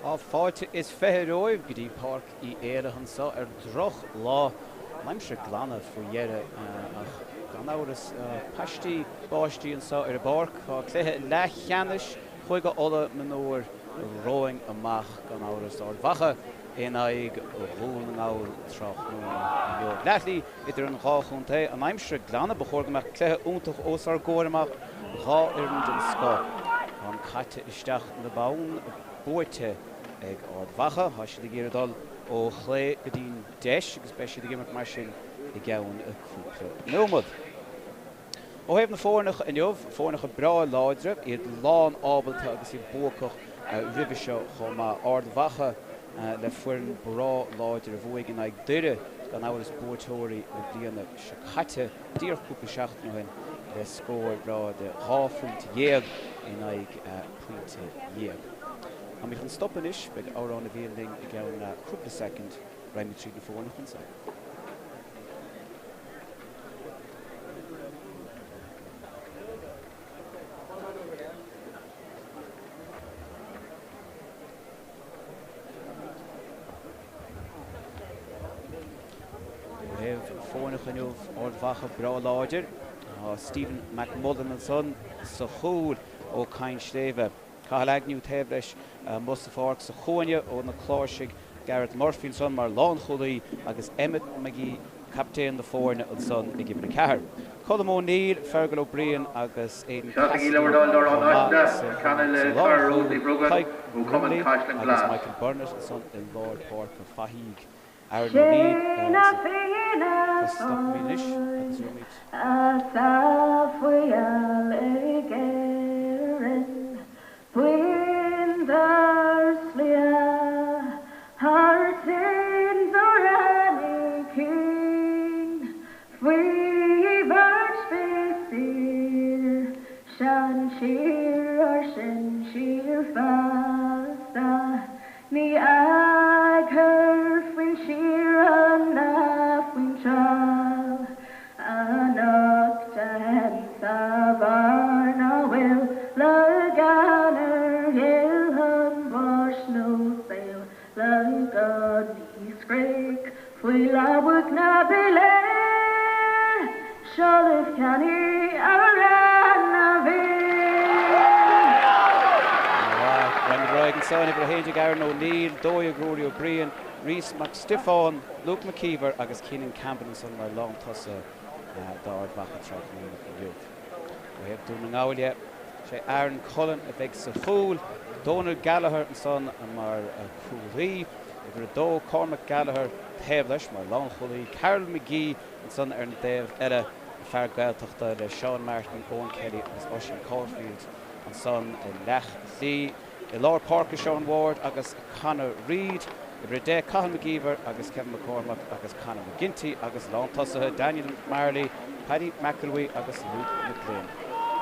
Tá fáilte is 20 romhaibh go dtí Páirc Uí Éallaithe anseo ar droch lá. An aimsir ag glanadh faoi dheireadh ach gan amhras paistí báistí anseo ar an bpáirc. Tá cluiche leathcheannais Chúige Uladh mionúir romhainn amach gan amhras. Ard Mhacha in aghaidh Dhún na nGall tráthnóna inniu. Leathshlí idir an dhá chontae. An aimsir ag glanadh, ba chóir go mbeadh cluiche iontach os ár gcomhair amach. Dhá fhoireann den scoth. Tá an caite isteach na bonn buaite ag Ard Mhacha. Tá siad ag iarraidh dul ó chlé go dtí'n deis agus beidh siad ag imirt mar sin i gceann cúpla nóiméad. Ó thaobh na foirneacha inniu, foirneacha breá láidre, iad lán ábalta agus iad buacach roimhe seo chomh maith. Ard Mhacha le foireann breá láidir a bhuaigh in aghaidh Doire, gan amhras buaiteoirí na bliana seo caite, díreach cúpla seachtain ó shin le scór breá de 12 phointe in aghaidh pointe dhéag. Táimid chun stop anois, beidh Amhrán na bhFiann linn i gceann cúpla soicind, raghaimid tríd na foirneacha anso. Ó thaobh foirneacha inniu, Ard Mhacha breá láidir. Tá Stephen McMullen ansan sa chúl ó Cadhain Sléibhe. Cathal Agnew taobh leis amuigh sa pháirc sa chúinne ó na Cláirsigh, Gareth Murphy ansan mar lánchúlaí agus Emmet McGee, captaen na foirne ansan ag uimhir 4. Colm O'Neill, Fergal O'Brien agus Aidan Seosaimh Cassidy le bhur dtoil chomh ár maith n-áisle, sa ceannaigh le sa Cara Rose lánchúl, Ní Bhrugan Tadhg ó Chumann Brimley Caisleán agus Glas. Michael Burnett ansan i lár páirce Fathaigh. Aaron Sé O'Neill na sa Fianna Stopfaimid anois agus Fáil rachaimid. atá faoi eallaigh Éireann, buíon dár slua thar toinn do cinn, faoi bheirt fé saor, sean-tír ár sinsir feasta. Ní fhágfar faoin síorán ná faoin trá anocht sa bheár ná fuil le gan ar ghéill an bháis nó saol le gunnaí 's scréach faoi lámhach na bpiléar seo libh ceannaí Amhrán na bhFiann. Ana-mhaith. Rachaimid ar aghaidh ansan, uimhir 11 Aaron O'Neill, 12 Ruairí O'Brien, Rhys Mac Stiofáin, Luke McKeever agus Keenan Campbell ansan mar lántosaithe d'Ard Mhacha tráthnóna inniu. Ó thaobh Dún na nGall dhe, sé Aaron Cullen a bheidh sa chúl, Donal Gallagher ansan mar chúlaí, uimhir 2 Cormac Gallagher taobh leis mar lánchúlaí, Karl McGee ansan ar an dtaobh eile, fear Gaeltachta le Seán Martin, Eoin Kelly agus Oisín Caulfield ansan i leathshlí. I lár páirce Sean Ward agus Conor Reid, uimhir 10 Cathal McGeever agus Kevin McCormack agus Conor McGinty agus lántosaithe Daniel McMarley, Paddy McElwee agus Luke McGlynn.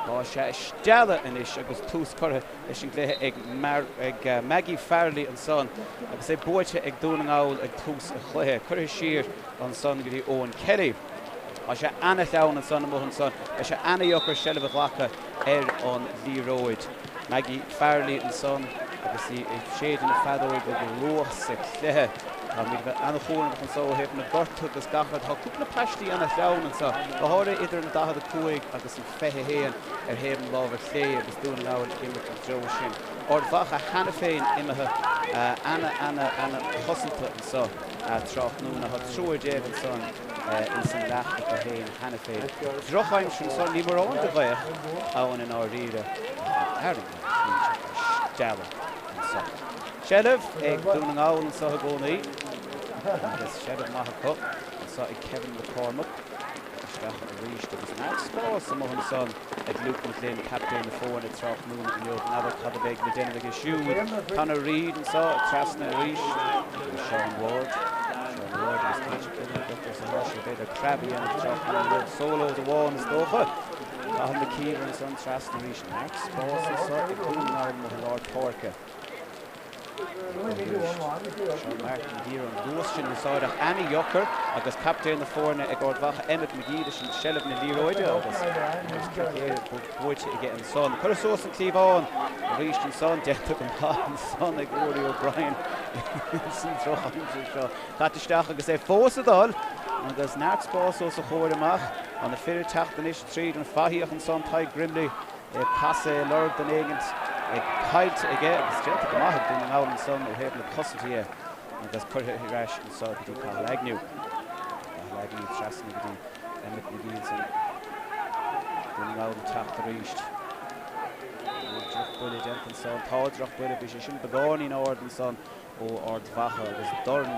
Tá sé ag stealladh anois agus tús curtha leis an gcluiche ag Maggie Farrelly ansan agus é buaite ag Dún na nGall ag tús an chluiche. Curtha siar ansan go dtí Eoin Kelly. Tá sé ana-shleamhain ansan amuigh ansan. Beidh sé ana-dheacair seilbh a ghlacadh ar an liathróid. Maggie Farrelly ansan agus í ag séideadh na feadóige go luath sa chluiche. Táimid a bheith ana-chúramach anso ó thaobh na gortuithe agus gach rud. Tá cúpla paistí ana-shleamhain anso, go háirithe idir an 45 agus an 21 ar thaobh na láimhe clé agus Dún na nGall ag imirt an treo sin. Ard Mhacha cheana féin imithe ana, ana, ana chosanta anso tráthnóna. Tá triúr déag ansan ins an leath acu féin cheana féin. Drochaimsir anso, níl mórán de ghaoth ann i ndáiríre ach an fhearthainn agus níl sé ag stealladh anso. Seilbh ag Dún na nGall anso i gcónaí agus seilbh maith acu anso ag Kevin McCormack. Isteach arís agus neart spás amuigh ansan ag Luke McGlynn, captaen na foirne tráthnóna inniu. N'fheadar cad a bheidh le déanamh aige siúd. Conor Reid anso trasna arís agus Sean Ward. Sean Ward agus cinnte cén uair a atá sé b'fhéidir preab a dhéanamh tráthnóna inniu. Solos amháin is dócha. Cathal McKeever ansan trasna arís. Neart spás anso ag Dún na nGall amuigh i lár páirce. Sean Martin ag iarraidh an luas sin a úsáid ach ana-dheacair. Agus captaen na foirne ag Ard Mhacha, Emmet McGee, leis an seilbh na liathróide agus cic buaite aige ansan. Curtha suas an cliabhán arís ansan, déanta go maith ansan ag Ruairí O'Brien san drochaimsir seo. Caite isteach agus é fós ag dul agus neart spáis os a chomhair amach. Tá na fir ag teacht anois tríd an fathaíoch ansan, Tadhg Grimley ag casadh é lorg duine éigint ag caillte aige agus déanta go maith ag Dún na nGall ansan ó thaobh na cosainte dhe agus curtha ar ais anso go dtí Cathal Agnew. Cathal Agnew trasna go dtí Emmet McGee ansan. Dún na nGall ag teacht arís. Drochbhuille déanta ansan. Tá drochbhuille, bhí sé sin beagáinín ard ansan ó Ard Mhacha agus dorn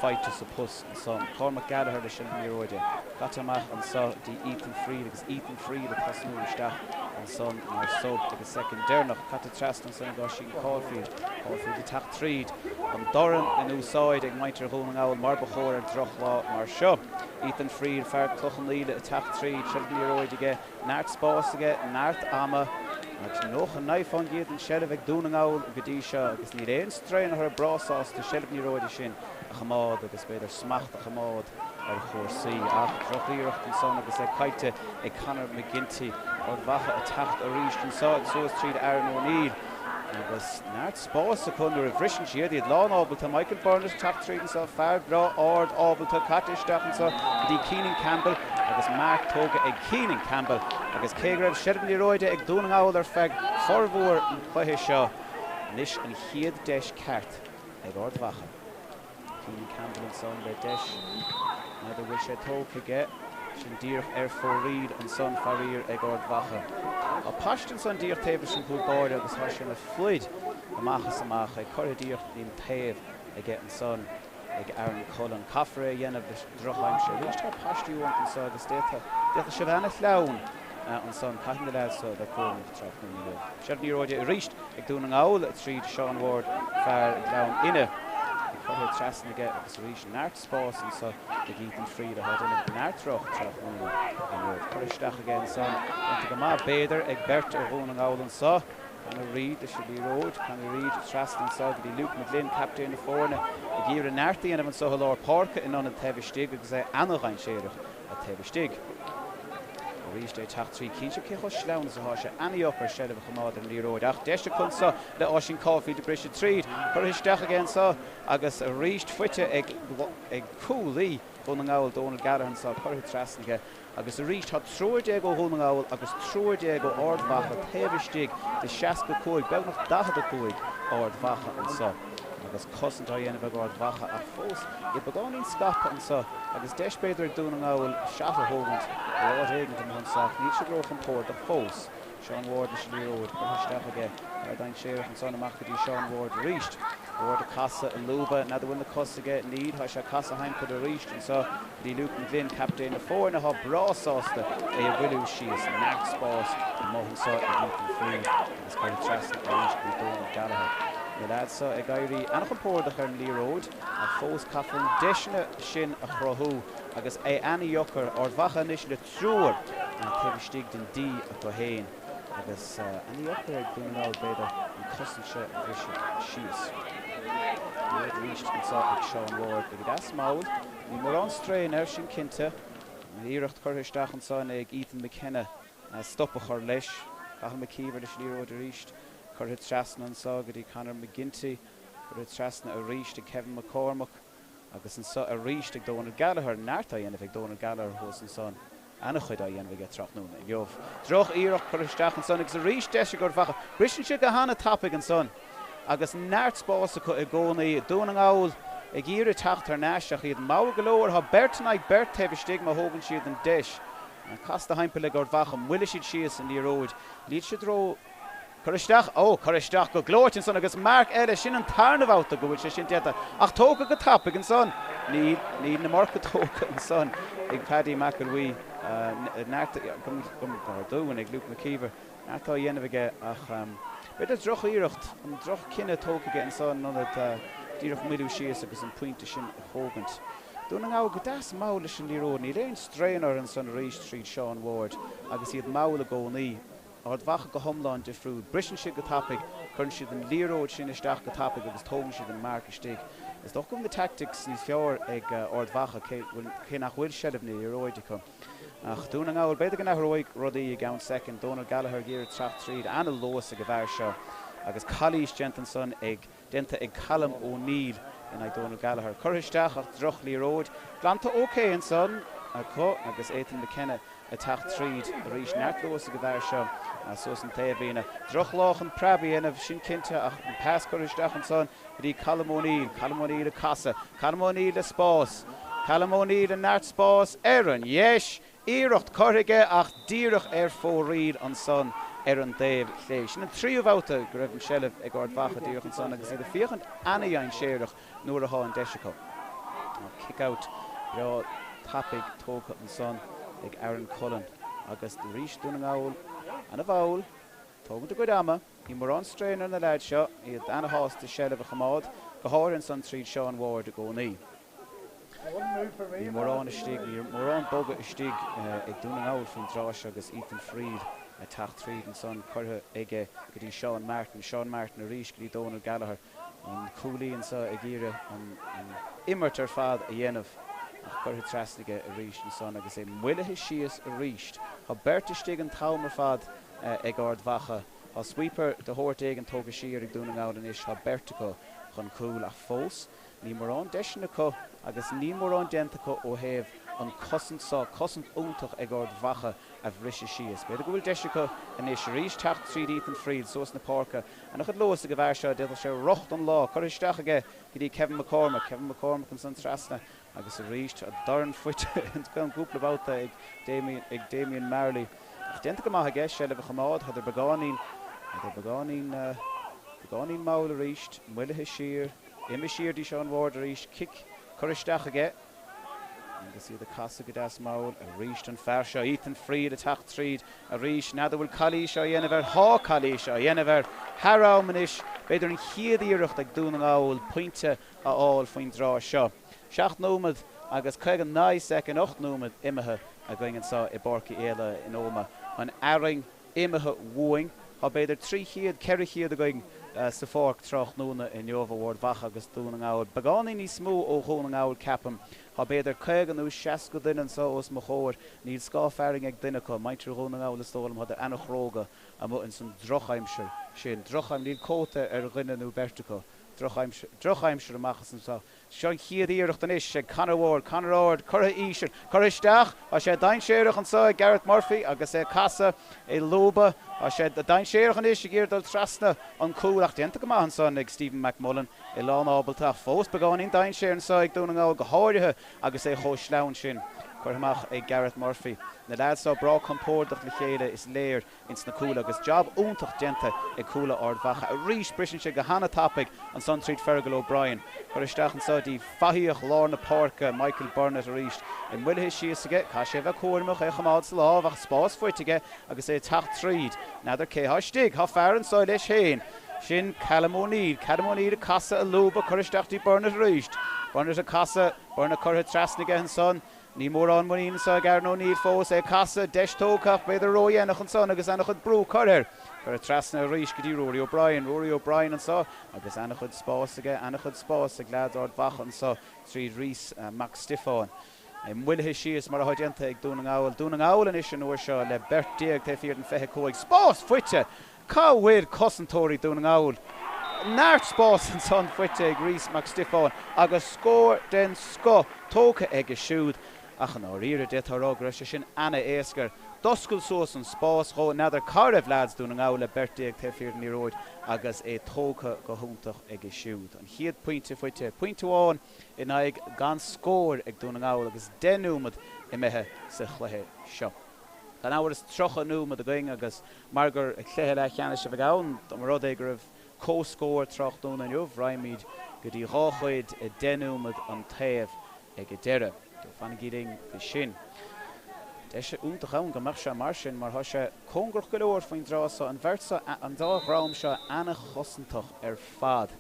faighte sa phus ansan. Cormac Gallagher leis an liathróid. Caite amach anso dtí Ethan Friel agus Ethan Friel ag tosnú isteach ansan mar sub ag an soicind deireanach. Caite trasna ansan ag Oisín Caulfield. Caulfield ag teacht tríd an dorn in úsáid ag muintir Dhún na nGall mar ba chóir ar drochlá mar seo. Ethan Friel, fear Cloich Cheann Fhaola ag teacht tríd, seilbh na liathróide aige. Neart spáis aige, neart ama agus 99% den seilbh ag Dún na nGall go dtí seo agus níl aon straon orthu, breá sásta seilbh na liathróide sin a choimeád agus b'fhéidir smacht a choimeád ar chúrsaí. Ach drochiarracht ansan agus é caillte ag Conor McGinty. Ard Mhacha ag teacht arís anso suas tríd Aaron O'Neill agus neart spáis acu nuair a bhriseann siad, iad lán ábalta. Michael Burnett ag teacht tríd anso, fear breá ard ábalta, caite isteach anso go dtí Keenan Campbell agus marc tógtha ag Keenan Campbell agus cé go raibh seilbh na liathróide ag Dún na nGall ar feadh formhór an chluiche seo, anois an chéad deis ceart ag Ard Mhacha. Keenan Campbell ansan le deis, n'fheadar bhfuil sé tógtha aige, sin díreach ar fóraoil ansan faraor ag Ard Mhacha. Tá paiste ansan díreach taobh leis an gcúl báire agus tá sé ina phluid amach is amach, é curtha díreach go dtí an taobh aige ansan ag Aaron Cullen. Caithfear é a dhéanamh leis an drochaimsir. Arís tá paistí uait anso agus d'fhéadfadh sé bheith ana-shleamhain ansan. Caithfidh na leaids so a bheith cúramach tráthnóna inniu. Seilbh na liathróide arís ag Dún na nGall tríd Seán Ward, fear Ghleann Fhinne. Curtha trasna aige agus arís neart spáis anso ag Ethan Friel atá ag déanamh neart rith tráthnóna inniu. Curtha isteach aige ansan, déanta go maith b'fhéidir ag beirt ó Dhún na nGall anso. Conor Reid leis an liathróid. Conor Reid trasna anso go dtí Luke McGlynn, captaen na foirne, ag iarraidh neart a dhéanamh anso i lár páirce in ionad taobh istigh agus é ana-dhainséarach taobh istigh. Arís é ag teacht tríd. Cinnte cé chomh sleamhain is atá sé. Ana-dheacair seilbh a choimeád ar an liathróid ach deis acu anso le Oisín Caulfield ag briseadh tríd. Curtha isteach aige anso agus arís faighte ag cúlaí Dhún na nGall, Donal Gallagher anso, curtha trasna aige agus arís tá 13 ó Dhún na nGall agus 13 ó Ard Mhacha taobh istigh de 65, beagnach 45 Ard Mhacha anso. Agus cosaint á dhéanamh ag Ard Mhacha ach fós iad beagáinín scaipthe anso agus deis b'fhéidir ag Dún na nGall seat a thógaint ó áit éigint amuigh anso ach níl siad róchompordach fós. Seán Ward leis an liathróid curtha isteach aige. Fear dainséarach ansan amach go dtí Seán Ward arís. Ward ag casadh i lúba. N'fheadar bhfuil na cosa aige. Níl. Tá sé ag casadh thimpeall arís anso go dtí Luke McGlynn, captaen na foirne atá breá sásta é a mhoilliú síos. Neart spáis amuigh anso ag Ethan Friel agus curtha trasna arís go dtí Donal Gallagher. Na leaids so ag éirí an-chompordach ar an liathróid ach fós caithfear na deiseanna sin a chruthú agus é ana-dheacair. Ard Mhacha anois le triúr taobh istigh den D acu féin agus ana-dheacair ag Dún na nGall, b'fhéidir, an cosaint seo a bhriseadh síos. Liathróid arís anseo ag Seán Ward. Beidh deas mall. Níl mórán strain air, sin cinnte. Iarracht curtha isteach ansan ag Ethan McKenna stop a chur leis. Cathal McKeever leis an liathróid arís. Curtha trasna anseo go dtí Conor McGinty. Curtha trasna arís ag Kevin McCormack. Agus anso arís ag Donal Gallagher, neart á dhéanamh ag Donal Gallagher thuas ansan, ana-chuid á dhéanamh aige tráthnóna inniu. Droch-iarracht curtha isteach ansan agus arís deis ag Ard Mhacha. Briseann siad go hana-tapaidh ansan agus neart spáis acu i gcónaí. Dún na nGall ag iarraidh teacht thar n-ais ach iad mall go leor. Tá beirt in aghaidh beirt taobh istigh má thógann siad an deis. Casta thimpeall ag Ard Mhacha, mhoilligh siad síos an liathróid. Níl siad ró. Curtha isteach, ó, curtha isteach go gleoite ansan agus marc eile, sin an tarna babhta go bhfuil sé sin déanta ach tógtha go tapaidh ansan. Níl, níl na marca tógtha ansan ag Paddy McElwee, neart, gabh mo phardún, ag Luke McKeever, neart á dhéanamh aige ach b'fhéidir droch-iarracht, an droch-chinneadh tógtha aige ansan in ionad díreach moilliú síos agus an pointe sin a thógaint. Dún na nGall go deas mall leis an liathróid, níl aon straon orthu ansan arís tríd Seán Ward agus iad mall i gcónaí. Ard Mhacha go hiomlán difriúil. Briseann siad go tapaidh, cuireann siad an liathróid sin isteach go tapaidh agus tógann siad an marc istigh. Is dócha go bhfuil na tactics níos fearr ag Ard Mhacha, cé nach bhfuil seilbh na liathróide acu. Ach Dún na nGall, b'fhéidir go n-athróidh rudaí i gceann soicind. Donal Gallagher ag iarraidh teacht tríd, ana-luas ag an bhfear seo agus calaois déanta ansan ag déanta ag Callum O'Neill in aghaidh Donal Gallagher. Curtha isteach ach droch-liathróid. Glanta ok ansan acu agus Ethan McKenna ag teacht tríd arís. Neart luas ag an bhfear seo suas an taobhlíne. Drochlá chun preab a dhéanamh, sin cinnte ach an pas curtha isteach ansan go dtí Callum O'Neill. Callum O'Neill ag casadh. Callum O'Neill le spás. Callum O'Neill le neart spás ar an dheis. Iarracht curtha aige ach díreach ar fóraoil ansan ar an dtaobh chlé. Sin an tríú babhta go raibh an seilbh ag Ard Mhacha díreach ansan agus iad ag féachaint ana-dhainséarach nuair atá an deis acu. Kick-out breá tapaidh tógtha ansan ag Aaron Cullen agus arís Dún na nGall ana-mhall, tógaint a gcuid ama. Níl mórán strain ar na leaids seo, iad ana-shásta seilbh a choimeád, go háirithe ansan tríd Sean Ward i gcónaí. Níl mórán istigh, níl mórán bogadh istigh ag Dún na nGall faoin dtráth seo agus Ethan Friel ag teacht tríd ansan, curtha aige go dtí Seán Martin, Seán Martin arís go dtí Donal Gallagher, an cúlaí anso ag iarraidh an imirt ar fad a dhéanamh ach curtha trasna aige arís ansan agus é moillithe síos arís. Tá beirt istigh an t-am ar fad ag Ard Mhacha. Tá sweeper de shórt éigin tógtha siar ag Dún na nGall anois, tá beirt acu chun cúil ach fós Níl mórán deiseanna acu agus níl mórán déanta acu ó thaobh an cosaint seo, cosaint iontach ag Ard Mhacha, a bhriseadh síos. B'fhéidir go bhfuil deis acu anois arís teacht tríd Ethan Friel suas na páirce. Ana-chuid luas ag an bhfear seo, d'fhéadfadh sé rith don lá. Curtha isteach aige go dtí Kevin McCormack. Kevin McCormack ansan trasna agus arís dorn faighte an cúpla babhta ag Damien, ag Damien Marley. Ach déanta go maith aige, seilbh a choimeád, thádar beagáinín, thádar beagáinín, beagáinín mall arís, moillithe siar. Imithe siar dtí Seán Ward arís, cic curtha isteach aige agus iad ag casadh go deas mall arís an fear seo, Ethan Friel ag teacht tríd arís. N'fheadar bhfuil calaois á dhéanamh air? Tá calaois á dhéanamh air thar am anois. B'fhéidir an chéad iarracht ag Dún na nGall pointe a fháil faoin dtráth seo. 7 nóiméad agus 59 soicind, 8 nóiméad imithe againn anseo i bPáirc Uí Éallaithe in Ómaigh. An fhearthainn imithe uainn. Tá b'fhéidir 300, 400 againn sa pháirc tráthnóna inniu ó Ard Mhacha agus Dún na nGall. Beagáinín níos mó ó Dhún na nGall, ceapaim. Tá b'fhéidir 50 nó 60 duine anseo os mo chomhair. Níl scáth fearthainne ag duine acu. Muintir Dhún na nGall is dóigh liom, tádar ana-chróga amuigh ins an drochaimsir sin. Drochaimsir, níl cóta ar dhuine nó beirt acu. Drochaimsir, drochaimsir amach is anseo. Seo an chéad iarracht anois ag Conor Ward. Conor Ward curtha íseal, curtha isteach. Tá sé dainséarach anseo ag Gareth Murphy agus é ag casadh, ag lúbadh. Tá sé dainséarach anois ag iarraidh dul trasna an cúl ach déanta go maith ansan ag Stephen McMullen. É lán ábalta ach fós beagáinín dainséir anseo ag Dún na nGall go háirithe agus é chomh sleamhain sin. Curtha amach ag Gareth Murphy. Na leaids seo breá compordach le chéile is léir. ins na cúil agus jab iontach déanta ag cúla Ard Mhacha arís. Briseann sé go hana-tapaidh ansan tríd Fergal O'Brien. Curtha isteach anso dtí fathaíoch lár na páirce, Michael Burnett arís. É moillithe síos aige. Caithfidh sé a bheith cúramach é a choimeád sa lámh ach spás faighte aige agus é ag teacht tríd. N'fheadar cé thá istigh. Thá fear anso leis féin. Sin Callum O'Neill. Callum O'Neill ag casadh ag lúbadh. Curtha isteach dtí Burnett arís. Burnett ag casadh. Burnett curtha trasna aige ansan. Níl mórán muinín anseo ag Aaron O'Neill fós, é ag casadh, deis tógtha ach b'fhéidir ródhéanach ansan agus ana-chuid brú curtha air. Curtha trasna arís go dtí Rory O'Brien. Rory O'Brien anseo agus ana-chuid spás aige, ana-chuid spás ag leaids Ard Mhacha anseo tríd Rhys Mac Stiofáin. É moillithe síos mar atá déanta ag Dún na nGall. Dún na nGall anois an uair seo le beirt taobh thiar den 25. Spás faighte! Cá bhfuil cosantóirí Dún na nGall? Neart spáis ansan faighte ag Rhys Mac Stiofáin agus scór den scoth tógtha aige siúd ach i ndáiríre d'fhéadfá a rá go raibh sé sin ana-éasca. D'oscail suas an spás dhó, n'fheadar cá raibh leaids Dún na nGall le beirt taobh thiar den liathróid agus é tógtha go hiontach aige siúd. An chéad pointe faighte, pointe amháin in aghaidh gan scór ag Dún na nGall agus 10 nóiméad imithe sa chluiche seo. Gan amhras 30 nóiméad againn agus mar gur cluiche leathcheannais a bheidh ann, dá mba rud é go raibh comhscór tráthnóna inniu, raghaimid go dtí dhá chuid 10 nóiméad an taobh ag an deireadh. Fanaigí linn go sin. Deis iontach ann go mbeadh sé mar sin mar tá sé cóngarach go leor faoin dtráth seo, an bheirt seo, an dá dhream seo ana-chosantach ar fad.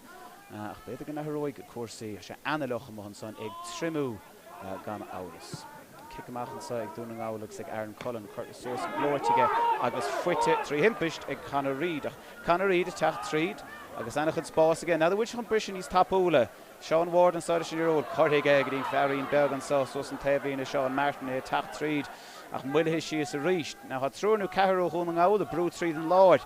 Ach b'fhéidir go n-athróidh cúrsaí. Tá sé ana-fhliuch amuigh ansan, é ag triomú. gan amhras. Cic amach anseo ag Dún na nGall agus ag Aaron Cullen curtha suas gleoite aige agus faighte trí thimpist ag Conor Reid. Ach Conor Reid ag teacht tríd agus ana-chuid spáis aige. N'fheadar bhfuil sé chun briseadh níos tapúla. Seán Ward anso leis an liathróid curtha aige go dtí an feairín beag anso suas an taobhlíne, Seán Martin é ag teacht tríd ach moillithe síos arís. Now tá triúr nó ceathrar ó Dhún na nGall ag brú tríd an lár.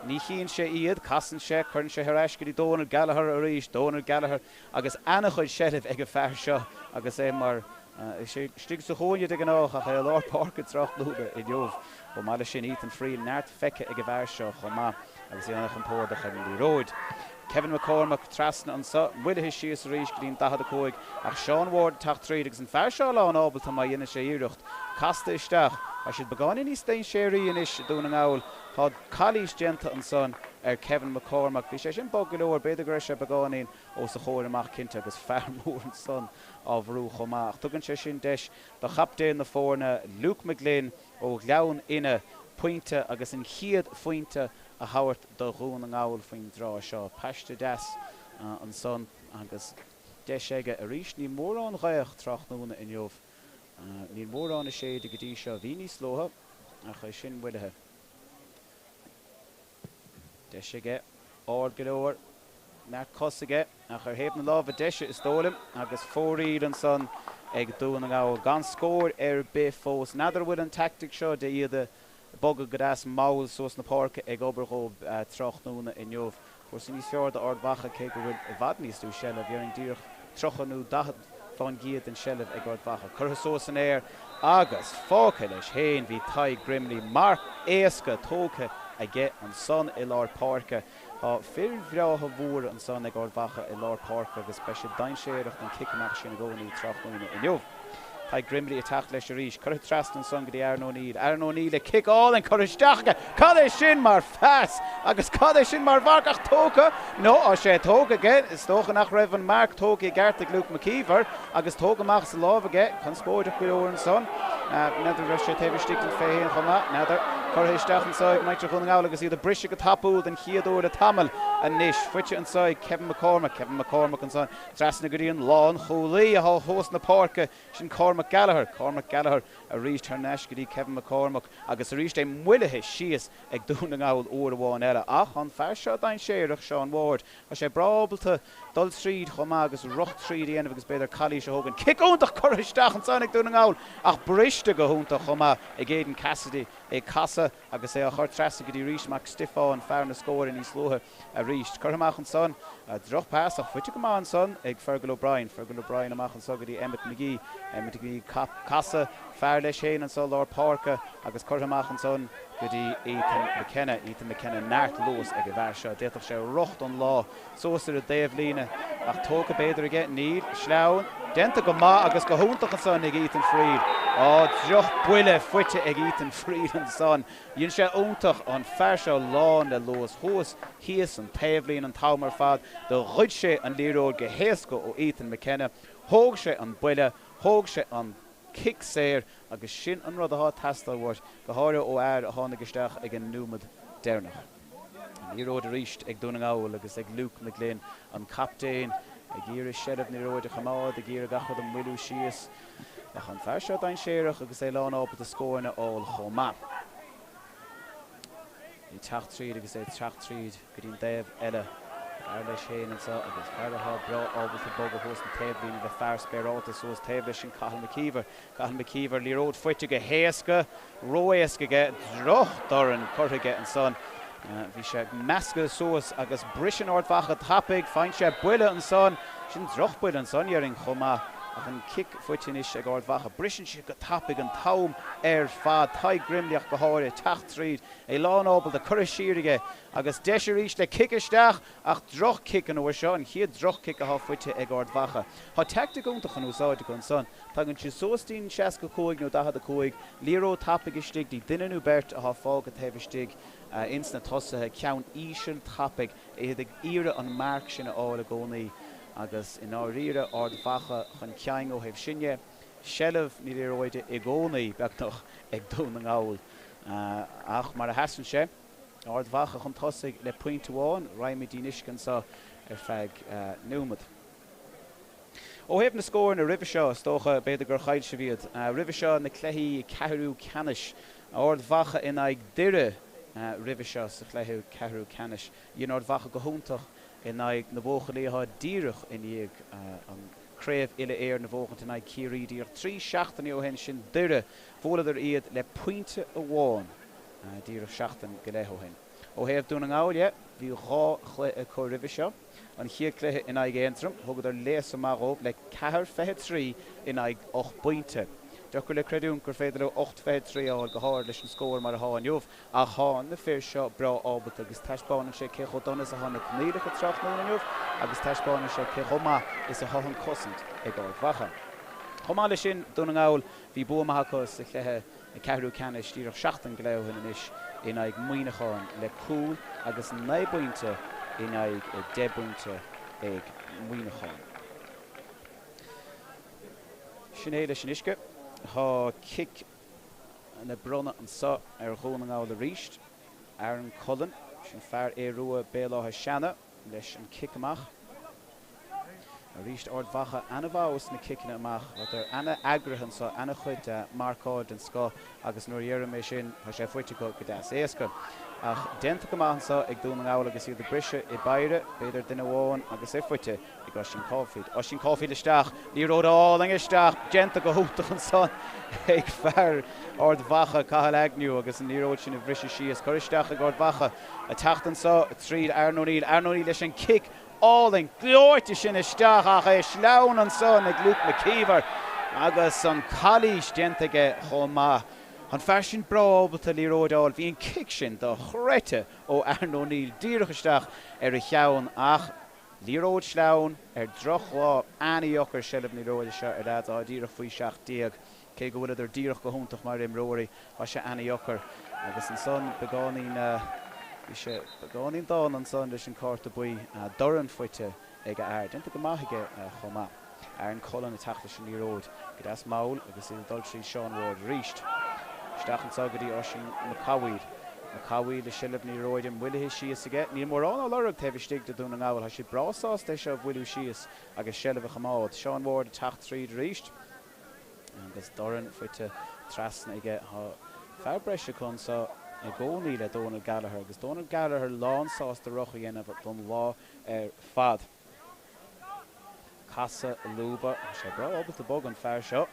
Ní chíonn sé iad, casann sé, cuireann sé thar ais go dtí Dónal Gallagher arís, Dónal Gallagher agus ana-chuid seilbh ag an fear seo agus é mar is é istigh sa chúinne de ghnáth ach é i lár páirce tráthnóna inniu. Chomh maith leis sin Ethan Friel, neart feicthe ag an bhfear seo chomh maith agus é an-chompordach ar an liathróid. Kevin McCormack trasna anso, moillithe síos arís go dtí an 45 ach Seán Ward ag teacht tríd agus an fear seo lán ábalta má dhéanann sé iarracht casta isteach. Tá siad beagáinín níos dainséaraí anois i Dún na nGall. Tá calaois déanta ansan ar Kevin McCormack. Bhí sé sin bog go leor, b'fhéidir go raibh sé beagáinín os a chomhair amach cinnte agus fear mór ansan á bhrú chomh maith. Ach tugann sé sin deis do chaptaen na foirne, Luke McGlynn ó Ghleann Fhinne, pointe agus an chéad phointe a thabhairt do Dhún na nGall faoin dtráth seo. Paiste deas ansan agus deis aige arís. Níl mórán gaoth tráthnóna inniu. Níl mórán ag séideadh go dtí seo. Bhí níos luaithe ach é sin moillithe. Deis aige, ard go leor, neart cos aige ach ar thaobh na láimhe deise is dóigh liom agus fóraoil ansan ag Dún na nGall. Gan scór ar bith fós. N'fheadar an bhfuil an teaictic seo de iad ag bogadh go deas mall suas na páirce ag obair dhóibh tráthnóna inniu. Cúrsaí níos fearr d'Ard Mhacha cé go bhfuil i bhfad níos lú seilbh, dhéarfainn díreach 30 nó 40% den seilbh ag Ard Mhacha. Curtha suas san aer agus fágtha leis féin bhí Tadhg Grimley, marc éasca tógtha aige ansan i lár páirce. Tá fir bhreátha mhóra ansan ag Ard Mhacha i lár páirce agus beidh siad dainséarach don chic amach sin i gcónaí tráthnóna inniu. Tadhg Grimley ag teacht leis arís. Curtha trasna ansan go dtí Aaron O'Neill. Aaron O'Neill le cic álainn curtha isteach aige. Cad é sin mar phas! Agus cad é sin mar mharc! Ach tógtha! No, tá sé tógtha aige. Is dócha nach raibh an marc tógtha i gceart ag Luke McKeever agus tógtha amach as a lámh aige. Conspóideach go leor ansan. N'fheadar an raibh sé taobh istigh den 21 chomh maith. N'fheadar. Curtha isteach anso ag muintir Dhún na nGall agus iad ag briseadh go tapúil den chéad uair le tamall anois. Faighte anso ag Kevin McCormack. Kevin McCormack ansan. Trasna go dtí an lánchúlaí atá thuas na páirce, sin Cormac Gallagher. Cormac Gallagher arís thar n-ais go dtí Kevin McCormack agus arís é moillithe síos ag Dún na nGall uair amháin eile. Ach an fear seo dainséarach, Seán Ward, tá sé breá ábalta dul tríd chomh maith agus rith tríd a dhéanamh agus b'fhéidir calaois a thógaint. Cic iontach curtha isteach ansan ag Dún na nGall ach briste go hiontach chomh maith ag Aidan Cassidy. É ag casadh agus é á chur trasna go dtí Rhys Mac Stiofáin, fear na scóire níos luaithe. Arís, curtha amach ansan. Droch phas ach faighte go maith ansan ag Fergal O'Brien. Fergal O'Brien amach anso go dtí Emmet McGee. Emmet McGee casadh fear leis féin anso lár páirce agus curtha amach ansan go dtí Ethan McKenna. Ethan McKenna neart luas ag an bhfear seo. D'fhéadfadh sé rith don lá suas ar an dtaobhlíne ach tógtha b'fhéidir aige. Níl. Sleamhain. Déanta go maith agus go hiontach ansan ag Ethan Friel. Á, droch buille faighte ag Ethan Friel ansan. Dhein sé iontach, an fear seo lán le luas thuas, thíos, an taobhlíne an t-am ar fad. Do ghoid sé an liathróid go héasca ó Ethan McKenna, thóg sé an buille, thóg sé an cic saor agus sin an rud atá ag teastáil uait, go háirithe ó fhear a tháinig isteach ag an nóiméad deireanach. An liathróid arís ag Dún na nGall agus ag Luke McGlynn, an captaen, ag iarraidh seilbh na liathróide a choimeád, ag iarraidh gach rud a mhoilliú síos. Ach an fear seo dainséarach agus é lán ábalta scóranna a fháil chomh maith. Ag teacht tríd agus é ag teacht tríd go dtí an dtaobh eile. Fear leis féin anseo agus fear atá breá ábalta bogadh thuas an taobhlíne le fear spéarálta suas taobh leis sin Cathal McKeever. Cathal McKeever, liathróid faighte go héasca, ró-éasca aige, droch-dhorn curtha aige ansan. Bhí sé measctha suas agus briseann Ard Mhacha tapaidh, faigheann sé buille ansan, sin drochbhuille ansan dhéarfainn chomh maith ach an cic faighte anois ag Ard Mhacha. Briseann siad go tapaidh an t-am ar fad, Tadhg Grimley ach go háirithe, teacht tríd, é lán ábalta, curtha siar aige agus deis arís le cic isteach ach droch-chic an uair seo, an chéad droch-chic atá faighte ag Ard Mhacha. Tá teaictic iontach in úsáid acu ansan. Tagann siad suas dtí'n 65 nó 45, liathróid tapaidh istigh dtí duine nó beirt atá fágtha taobh istigh ins na tosaithe, ceann íseal tapaidh, iad ag iarraidh an marc sin a fháil i gcónaí agus i ndáiríre Ard Mhacha chun cinn ó thaobh sin dhe. Seilbh na liathróide i gcónaí, beagnach, ag Dún na nGall ach mar a sheasann sé, Ard Mhacha chun tosaigh le pointe amháin. Raghaimid dtí'n uisce anseo ar feadh nóimead. Ó thaobh na scóranna roimhe seo, is dócha, b'fhéidir gur chaill sibh iad. Roimhe seo, na cluichí ceathrú ceannais, Ard Mhacha in aghaidh Doire roimhe seo sa chluiche ceathrú ceannais. Dhein Ard Mhacha go hiontach in aghaidh na buachaillí atá díreach i ndiaidh an Craobh Uile-Éireann a bhuachaint in aghaidh Ciarraí díreach 3 seachtainí ó shin, sin Doire. Bhuaileadar iad le pointe amháin díreach seachtain go leith ó shin. Ó thaobh Dún na nGall dhe, bhí 2 chluiche acu roimhe seo. An chéad chluiche in aghaidh Aontroim, thugadar léasadh maith dhóibh le 4-23 in aghaidh 8 bpointe. Deacair le creidiúint gur féidir leo 8-23 a fháil, go háirid leis an scór mar atá inniu, ach thá na fir seo breá ábalta agus taispeánann sé cé chomh dona is atá na coinníollacha tráthnóna inniu agus taispeánann sé cé chomh maith is atá an cosaint ag Ard Mhacha. Chomh maith leis sin, Dún na nGall, bhí bua maith acu sa chluiche ceathrú ceannais díreach seachtain go leith ó shin anois in aghaidh Muineacháin le cúl agus 9 bpointe in aghaidh 10 bpointe ag Muineachán. Sin é leis an uisce. Tá cic le bronnadh anso ar Dhún na nGall arís. Aaron Cullen, sin fear Aodh Rua Béal Átha Seanaidh leis an cic amach. Arís Ard Mhacha ana-mhaith sna ciceanna amach. Tá ana-eagraithe anso, ana-chuid marcáil den scoth agus nuair a dheirim é sin tá sé faighte acu go deas éasca. Ach déanta go maith anso ag Dún na nGall agus iad ag briseadh i bpeidhre, b'fhéidir duine amháin agus é faighte ag Oisín Caulfield. Oisín Caulfield isteach, liathróid álainn isteach, déanta go hiontach ansan ag fear Ard Mhacha, Cathal Agnew agus an liathróid sin a bhriseadh síos. Curtha isteach ag Ard Mhacha, ag teacht anso tríd Aaron O'Neill. Aaron O'Neill leis an cic álainn gleoite sin isteach ach é sleamhain ansan ag Luke McKeever agus an calaois déanta aige chomh maith. An fear sin breá ábalta liathróid a fháil. Bhí an cic sin dochreidte ó Aaron O'Neill díreach isteach ar a cheann ach liathróid sleamhain ar drochlá an-dheacair seilbh na liathróide seo ar leaids atá díreach faoi 17. Cé go bhfuileadar díreach go hiontach mar imreoirí, tá sé ana-dheacair. Agus ansan beagáinín, bhí sé beagáinín dána ansan leis an cárta buí, dorn faighte ag a fhear. Déanta go maith aige chomh maith. Aaron Cullen ag teacht leis an liathróid go deas mall agus iad ag dul tríd Seán Ward arís. Isteach anso go dtí Oisín Mac Cathmhaoil. Mac Cathmhaoil i seilbh na liathróide, moillithe síos aige. Níl mórán á lorg taobh istigh de Dhún na nGall. Tá siad breá sásta é seo a mhoilliú síos agus seilbh a choimeád. Seán Ward ag teacht tríd arís. Agus dorn faighte trasna aige. Tá fear breise acu anso i gcónaí le Dónal Gallagher agus Dónal Gallagher lán sásta rith a dhéanamh don lá ar fad. Casadh lúba. Tá sé breá ábalta bogadh an fear seo.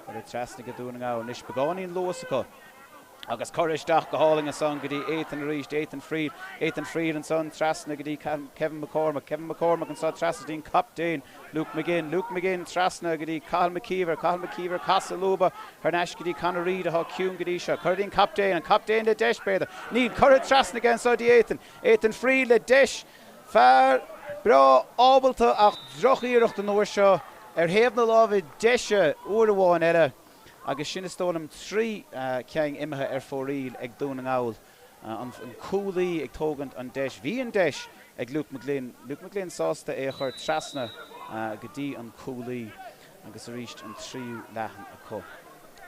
Curtha trasna ag Dún na nGall. Anois beagáinín luas acu. Agus curtha isteach go hálainn ansan go dtí Ethan arís, Ethan Friel, Ethan Friel ansan trasna go dtí Kevin McCormack, Kevin McCormack anso trasna go dtí an captaen Luke McGinn, Luke McGinn trasna go dtí Cathal McKeever, Cathal McKeever casadh lúba thar n-ais go dtí Conor Reid atá ciúin go dtí seo, curtha go dtí an captaen, an captaen le deis b'fhéidir, níl, curtha trasna aige anso dtí Ethan, Ethan Friel le deis, fear breá ábalta ach droch-iarracht an uair seo ar thaobh na láimhe deise uair amháin eile. Agus sin is dóigh liom 3 ceann imithe ar fóraoil ag Dún na nGall. An cúlaí ag tógaint an deis. Bhí an deis ag Luke McGlynn. Luke McGlynn sásta é a chur trasna go dtí an cúlaí agus arís an tríú leathan acu.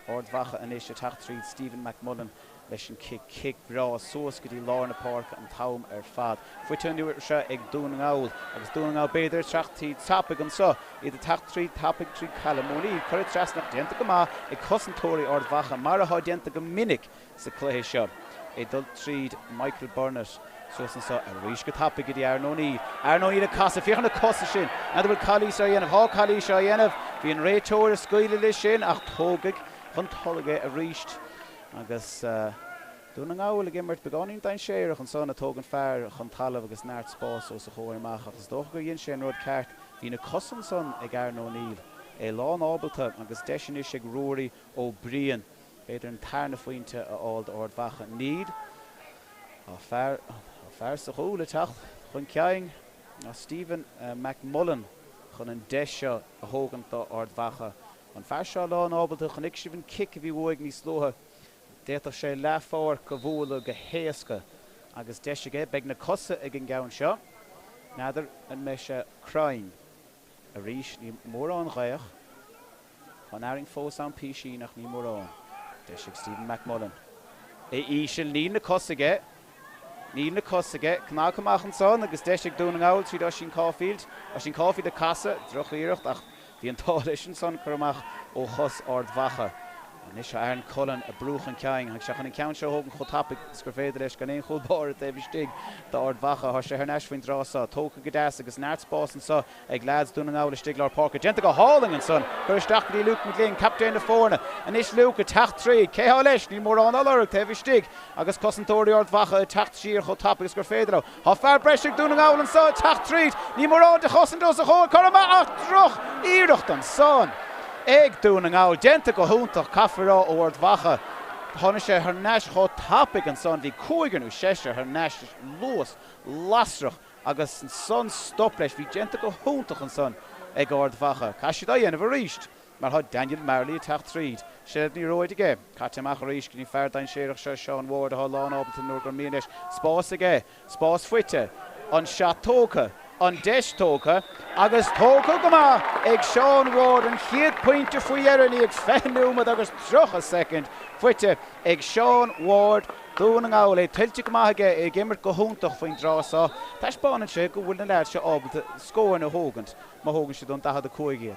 Ard Mhacha anois ag teacht tríd Stephen McMullen leis an cic. Cic bhreá suas go dtí lár na páirce an t-am ar fad. Faighte an uair seo ag Dún na nGall agus Dún na nGall b'fhéidir ag teacht tríd tapaidh anso. Iad ag teacht tríd tapaidh trí Callum O'Neill. Curtha trasna ach déanta go maith ag cosantóirí Ard Mhacha mar atá déanta go minic sa cluiche seo. Ag dul tríd Michael Burnett suas anso arís go tapaidh go dtí Aaron O'Neill. Aaron O'Neill ag casadh. Féach ar na cosa sin. N'fheadar bhfuil calaois á dhéanamh. Tá calaois á dhéanamh. Bhí an réiteoir ag scaoileadh leis sin ach tógadh chun tolaidh é arís. Agus Dún na nGall ag imirt beagáinín dainséarach ansan ag tógaint fear chun talaimh agus neart spáis os a chomhair amach ach is dócha gur dhein sé an rud ceart. Bhí na cosa ansan ag Aaron O'Neill. É lán ábalta agus deis anois ag Ruairí Ó Briain b'fhéidir an tarna phointe a fháil d'Ard Mhacha. Níl. Tá fear, tá fear sa chúl ag teacht chun cinn. Tá Stephen McMullen chun an deis seo a thógaint d'Ard Mhacha. An fear seo lán ábalta, chonaic sibh an cic a bhí uaidh níos luaithe. D'fhéadfadh sé leathpháirc a bhualadh go héasca agus deis aige. Beidh na cosa ag an gceann seo. N'fheadar an mbeidh sé cruinn. Arís, ní mórán gaoth. Tá an arraing fós ann písín ach ní mórán. Deis ag Stephen McMullen. É íseal, níl na cosa aige. Níl na cosa aige. Cnagtha amach ansan agus deis ag Dún na nGall tríd Oisín Caulfield. Oisín Caulfield ag casadh, droch-iarracht ach bhí an t-ádh leis ansan cur amach ó chos Ard Mhacha. Anois tá Aaron Cullen ag brú chun cinn. Tháinig sé chun an ceann seo a thógaint chomh tapaidh is gur féidir leis gan aon chúl báire taobh istigh d'Ard Mhacha. Tá sé thar n-ais faoin dtráth seo. Tógtha go deas agus neart spáis anseo ag leaids Dún na nGall istigh lár páirce. Déanta go hálainn ansan. Curtha isteach go dtí Luke McGlynn, captaen na foirne. Anois Luke ag teacht tríd. Cé thá leis? Níl mórán á lorg taobh istigh agus cosantóirí Ard Mhacha ag teacht siar chomh tapaidh is gur féidir leo. Tá fear breise ag Dún na nGall anso ag teacht tríd. Níl mórán de chosaint os a chomhair. Curtha amach ach droch iarracht ansan ag Dún na nGall. Déanta go hiontach, caithfear a rá, ó Ard Mhacha. Tháinig sé thar n-ais chomh tapaidh ansan. Bhí cúigear nó seisear thar n-ais. Luas lasrach agus ansan stop leis. Bhí déanta go hiontach ansan ag Ard Mhacha. Caithfidh siad á dhéanamh arís mar tá Daniel Marley ag teacht tríd. Seilbh na liathróide aige. Caite amach arís go dtí an fear dainséarach seo, Seán Ward, atá lán-ábalta nuair gur mian leis. Spás aige. Spás faighte. An shot tógtha. An deis tógtha. Agus tógtha go maith ag Seán Ward. An chéad pointe faoi dheireadh i ndiaidh 20 nóiméad agus 30 soicind faighte ag Seán Ward, Dún na nGall. É tuillte go maith aige, é ag imirt go hiontach faoin dtráth seo. Taispeánann sé go bhfuil na leaids seo ábalta scóranna a thógaint má thógann siad ón 45 iad.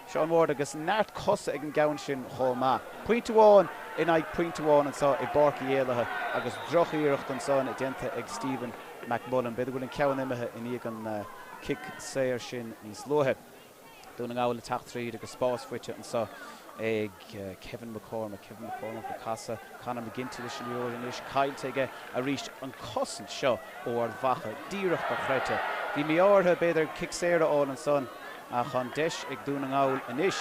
Seán Ward agus neart cosa ag an gceann sin chomh maith. Pointe amháin in aghaidh pointe amháin anseo i bPáirc Uí Éallaithe agus droch-iarracht ansan déanta ag Stephen McMullen. B'fhéidir go bhfuil an ceann imithe i ndiaidh an cic saor sin níos luaithe. Dún na nGall ag teacht tríd agus spás faighte anseo ag Kevin McCormack. Kevin McCormack ag casadh Conor McGinty leis an liathróid anois. Caillte aige arís. An cosaint seo ó Ard Mhacha díreach dochreidte. Bhí mí-ádh orthu b'fhéidir cic saor a fháil ansan. Ach an deis ag Dún na nGall anois.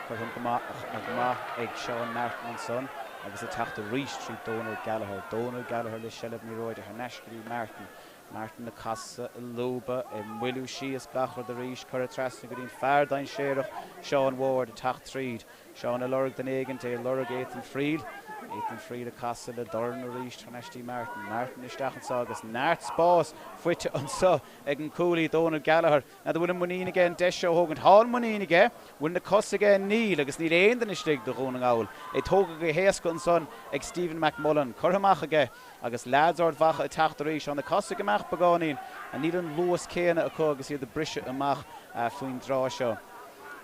Curtha go maith ag Seán Martin ansan agus ag teacht arís trí Donal Gallagher. Donal Gallagher le seilbh na liathróide thar n-ais go dtí Martin. Martin ag casadh, ag lúbadh, ag moilliú síos gach rud arís. Curtha trasna go dtí an fear dainséarach Seán Ward ag teacht tríd. Seán ag lorg duine éigint, é ag lorg Ethan Friel. Ethan Friel ag casadh le dorn arís thar n-ais dtí Martin. Martin isteach anso agus neart spáis faighte anso ag an cúlaí Donal Gallagher. N'fheadar bhfuil an muinín aige an deis seo a thógaint. Tá an muinín aige. Bhfuil na cosa aige? Níl. Agus níl aon duine istigh do Dhún na nGall. É tógtha go héasca ansan ag Stephen McMullen. Curtha amach aige agus leaids Ard Mhacha ag teacht arís. Tá na cosa ag imeacht beagáinín. Níl an luas céanna acu agus iad ag briseadh amach faoin dtráth seo.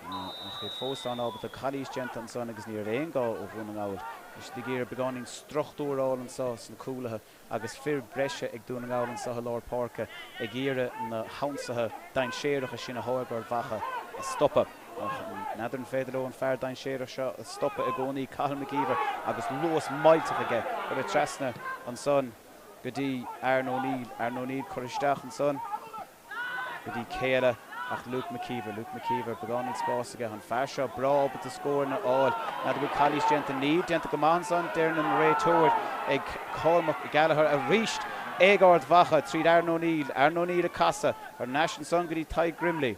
Ach iad fós an-ábalta. Calaois déanta ansan agus ní raibh aon ghá ó Dhún na nGall. Tá siad ag iarraidh beagáinín struchtúr a fháil anso sna cúlaithe. agus fir breise ag Dún na nGall anso i lár páirce ag iarraidh na hionsaithe dainséaracha sin atá ag Ard Mhacha a stopadh. Ach n'fheadar an féidir leo an fear dainséarach seo a stopadh i gcónaí, Cathal McKeever, agus luas millteach aige, curtha trasna ansan go dtí Aaron O'Neill. Aaron O'Neill curtha isteach ansan. go dtí cé eile ach Luke McKeever. Luke McKeever, beagáinín spáis aige. An fear seo breá ábalta scóranna a fháil. N'fheadar bhfuil calaois déanta? Níl. Déanta go maith ansan, deireann an réiteoir ag Cormac Gallagher arís ag Ard Mhacha tríd Aaron O'Neill. Aaron O'Neill ag casadh thar n-ais ansan go dtí Tadhg Grimley.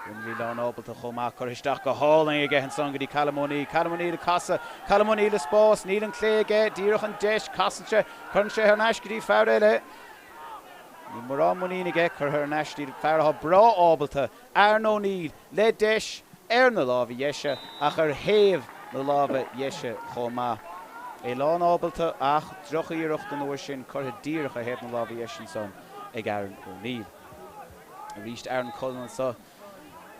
Grimley lán ábalta chomh maith. Curtha isteach go hálainn aige ansan go dtí Callum O'Neill. Callum O'Neill ag casadh. Callum O'Neill i spás. Níl an clé aige. Díreach an deis. Casann sé. Cuireann sé thar n-ais go dtí fear eile. Níl mórán muinín aige, curtha thar n-ais dtí fear atá breá ábalta, Aaron O'Neill, le deis ar na lámha dheise ach ar thaobh na láimhe dheise chomh maith. É lán ábalta ach droch-iarracht an uair sin curtha díreach ar thaobh na láimhe dheise ansan ag Aaron O'Neill. Arís Aaron Cullen anso.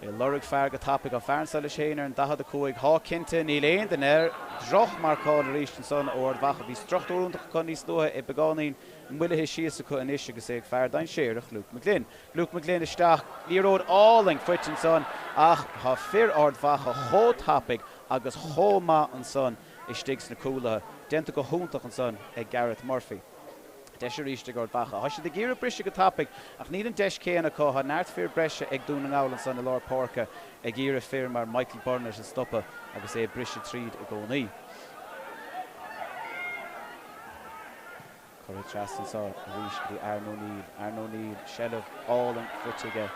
Ag lorg fear go tapaidh. Tá fear anso leis féin ar an 45. Thá cinnte, níl aon duine air. Droch-mharcáil arís ansan ó Ard Mhacha. Bhí struchtúr iontach acu níos luaithe, é beagáinín moillithe síos acu anois agus é ag fear dainséarach, Luke McGlynn. Luke McGlynn isteach, liathróid álainn faighte ansan ach tá fir Ard Mhacha chomh tapaidh agus chomh maith ansan istigh sna cúlaithe. Déanta go hiontach ansan ag Gareth Murphy. Deis arís ag Ard Mhacha. Tá siad ag iarraidh briseadh go tapaidh ach níl an deis céanna acu. Tá neart fir breise ag Dún na nGall ansan i lár páirce ag iarraidh fir mar Michael Burnett a stopadh agus é ag briseadh tríd i gcónaí. Curtha trasna anso arís go dtí Aaron O'Neill. Aaron O'Neill, seilbh álainn faighte aige.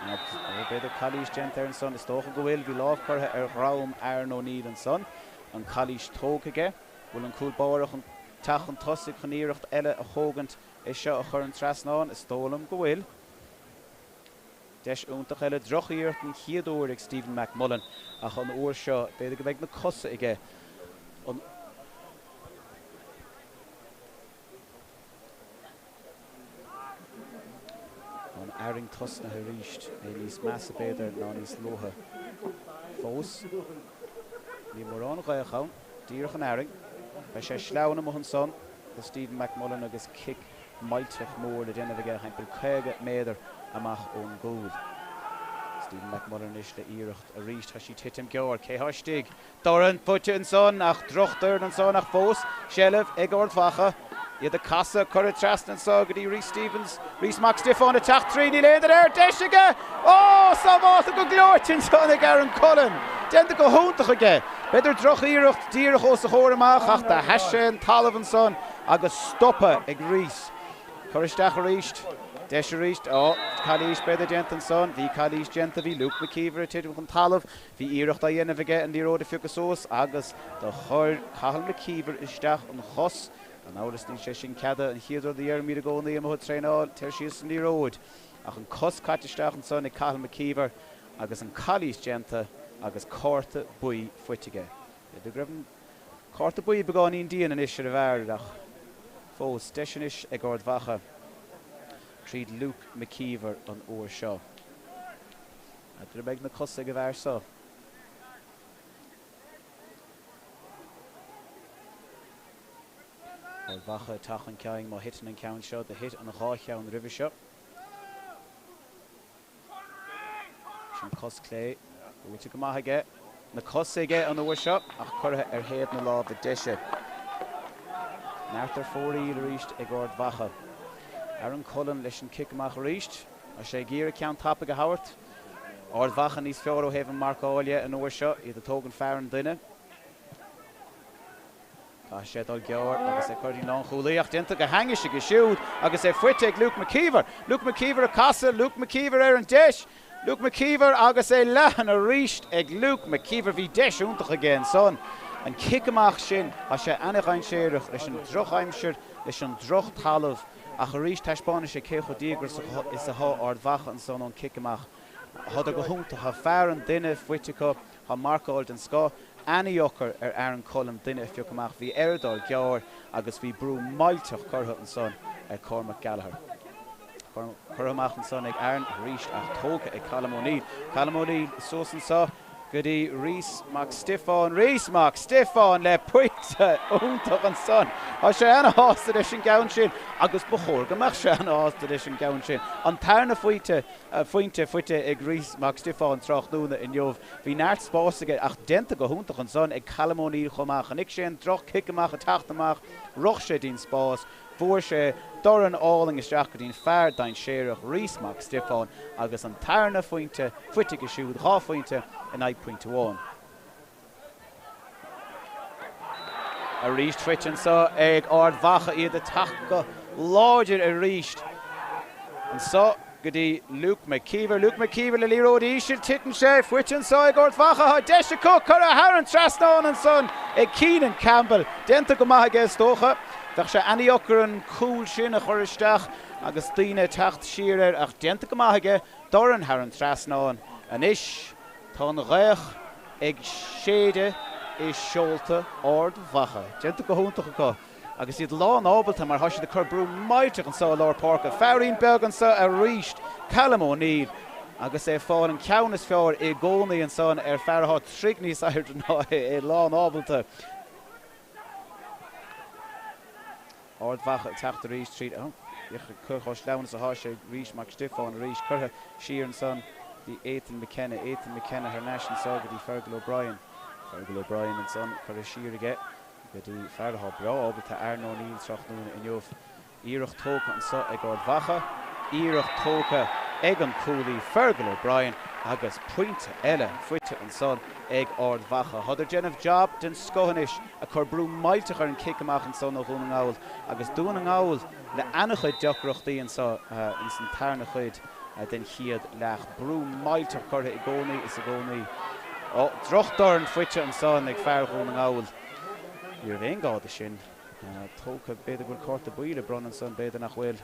B'fhéidir calaois déanta air ansan. Is dócha go bhfuil. Bhí lámh curtha ar dhroim Aaron O'Neill ansan. An calaois tógtha aige. Bhfuil an cúl báire chun teacht chun tosaigh chun iarracht eile a thógaint é seo a chur an trasnán? Is dóigh liom go bhfuil. Deis iontach eile, droch-iarracht den chéad uair ag Stephen McMullen ach an uair seo b'fhéidir go mbeidh na cosa aige an. An arraing tosnaithe arís, é níos measa b'fhéidir ná níos luaithe fós. Níl mórán gaoth ann, díreach an fhearainn. Beidh sé sleamhain amuigh ansan do Stephen McMullen agus cic millteach mór le déanamh aige thimpeall 50 méadar amach ón gcúl. Stephen McMullen anois le iarracht arís. Tá sí titim gearr. Cé thá istigh? Dorn faighte ansan ach drochdhorn ansan ach fós seilbh ag Ard Mhacha. Iad ag casadh, curtha trasna anso go dtí Rhys Stephens. Rhys Mac Stiofáin ag teacht tríd, níl aon duine air, deis aige! Ó! Sábhálta go gleoite ansan ag Aaron Cullen! Déanta go hiontach aige. B'fhéidir drochiarracht díreach os a chomhair amach ach do sheas sé an talamh ansan agus stoptha ag Rhys. Cur isteach arís. Deis arís. Ó! Calaois b'fhéidir déanta ansan. Bhí calaois déanta. Bhí Luke McKeever ag titim chun talaimh. Bhí iarracht á dhéanamh aige an liathróid a phiocadh suas agus do chuir Cathal McKeever isteach an chos. Gan amhras níl sé sin ceadaithe, an chéad rud a deirimid i gcónaí amuigh ag traenáil, téir síos an liathróid. Ach an cos caite isteach ansan ag Cathal McKeever agus an calaois déanta agus cárta buí faighte aige. B'fhéidir go raibh an cárta buí beagáinín dian anois ar an bhfear ach fós, deis anois ag Ard Mhacha tríd Luke McKeever an uair seo. N'fheadar an mbeidh na cosa ag an bhfear seo. Ard Mhacha ag teacht chun cinn má thiteann an ceann seo. Do thit an dá cheann roimhe seo. Sin cos clé. Buailte go maith aige. Na cosa aige an uair seo ach curtha ar thaobh na láimhe deise. Neart ar fóraoil arís ag Ard Mhacha. Aaron Cullen leis an cic amach arís. Tá sé ag iarraidh ceann tapaidh a thabhairt. Ard Mhacha níos fearr ó thaobh an marcáil dhe an uair seo, iad ag tógaint fear an duine. Tá sé ag dul gearr agus é curtha dtí'n lánchúlaí ach déanta go hainnis aige siúd agus é faighte ag Luke McKeever. Luke McKeever ag casadh, Luke McKeever ar an deis. Luke McKeever agus é leathan arís ag Luke McKeever. Bhí deis iontach aige ansan. An cic amach sin, tá sé ana-dhainséarach leis an drochaimsir, leis an droch-talamh. Ach arís taispeánann sé cé chomh díograiseach is atá Ard Mhacha ansan ón cic amach. Thádar go hiontach. Tá fear an duine faighte acu. Tá marcáil den scoth. Ana-dheacair ar Aaron Cullen duine a phiocadh amach. Bhí air dul gearr agus bhí brú millteach curtha ansan ar Cormac Gallagher. Curtha amach ansan ag Aaron arís ach tógtha ag Colm O'Neill. Colm O'Neill suas anso. go dtí Rhys Mac Stiofáin. Rhys Mac Stiofáin le pointe iontach ansan. Tá sé ana-shásta leis an gceann sin agus ba chóir go mbeadh sé ana-shásta leis an gceann sin. An tarna phointe phointe faighte ag Rhys Mac Stiofáin tráthnóna inniu. Bhí neart spáis aige ach déanta go hiontach ansan ag Callum O'Neill chomh maith. Chonaic sé an droch-chic amach ag teacht amach, rith sé dtí'n spás. Fuair sé dorn álainn isteach go dtí'n fear dainséarach Rhys Mac Stiofáin agus an tarna phointe faighte aige siúd, 2 phointe in aghaidh pointe amháin. Arís faighte anso ag Ard Mhacha, iad ag teacht go láidir arís anso. go dtí Luke McKeever. Luke McKeever le liathróid íseal, titeann sé, faighte anso ag Ard Mhacha, tá deis acu, curtha thar an trasnán ansan ag Keenan Campbell. Déanta go maith aige is dócha. Bheadh sé ana-dheacair an cúl sin a chur isteach agus daoine ag teacht siar air ach déanta go maith aige, dorn thar an trasnán. Anois tá an ghaoth ag séideadh i seolta Ard Mhacha. Déanta go hiontach acu. Agus iad lán ábalta mar tá siad ag cur brú millteach anso i lár páirce. Feairín beag anso arís, Callum O'Neill agus é ag fáil an ceann is fearr i gcónaí ansan ar fear atá troigh níos airde ná é, é lán ábalta. Ard Mhacha ag teacht arís tríd, oh, féach cé chomh sleamhain is atá sé, Rhys Mac Stiofáin arís curtha siar ansan dtí Ethan McKenna, Ethan McKenna thar n-ais anso go dtí Fergal O'Brien, Fergal O'Brien ansan curtha siar aige. go dtí fear atá breá ábalta, Aaron O'Neill tráthnóna inniu. Iarracht tógtha anso ag Ard Mhacha, iarracht tógtha ag an cúlaí Fergal O'Brien agus pointe eile faighte ansan ag Ard Mhacha. Thádar déanamh jab den scoth anois ag cur brú millteach ar an cic amach ansan ó Dhún na nGall agus Dún na nGall le ana-chuid deacrachtaí anso ins an tarna chuid den chéad leath. Brú millteach curtha i gcónaí is i gcónaí. Ó, drochdhorn faighte ansan ag fear Dhún na nGall. Ní raibh aon gá do sin. Tógtha, b'fhéidir go bhfuil cárta buí le bronnadh ansan, b'fhéidir nach bhfuil.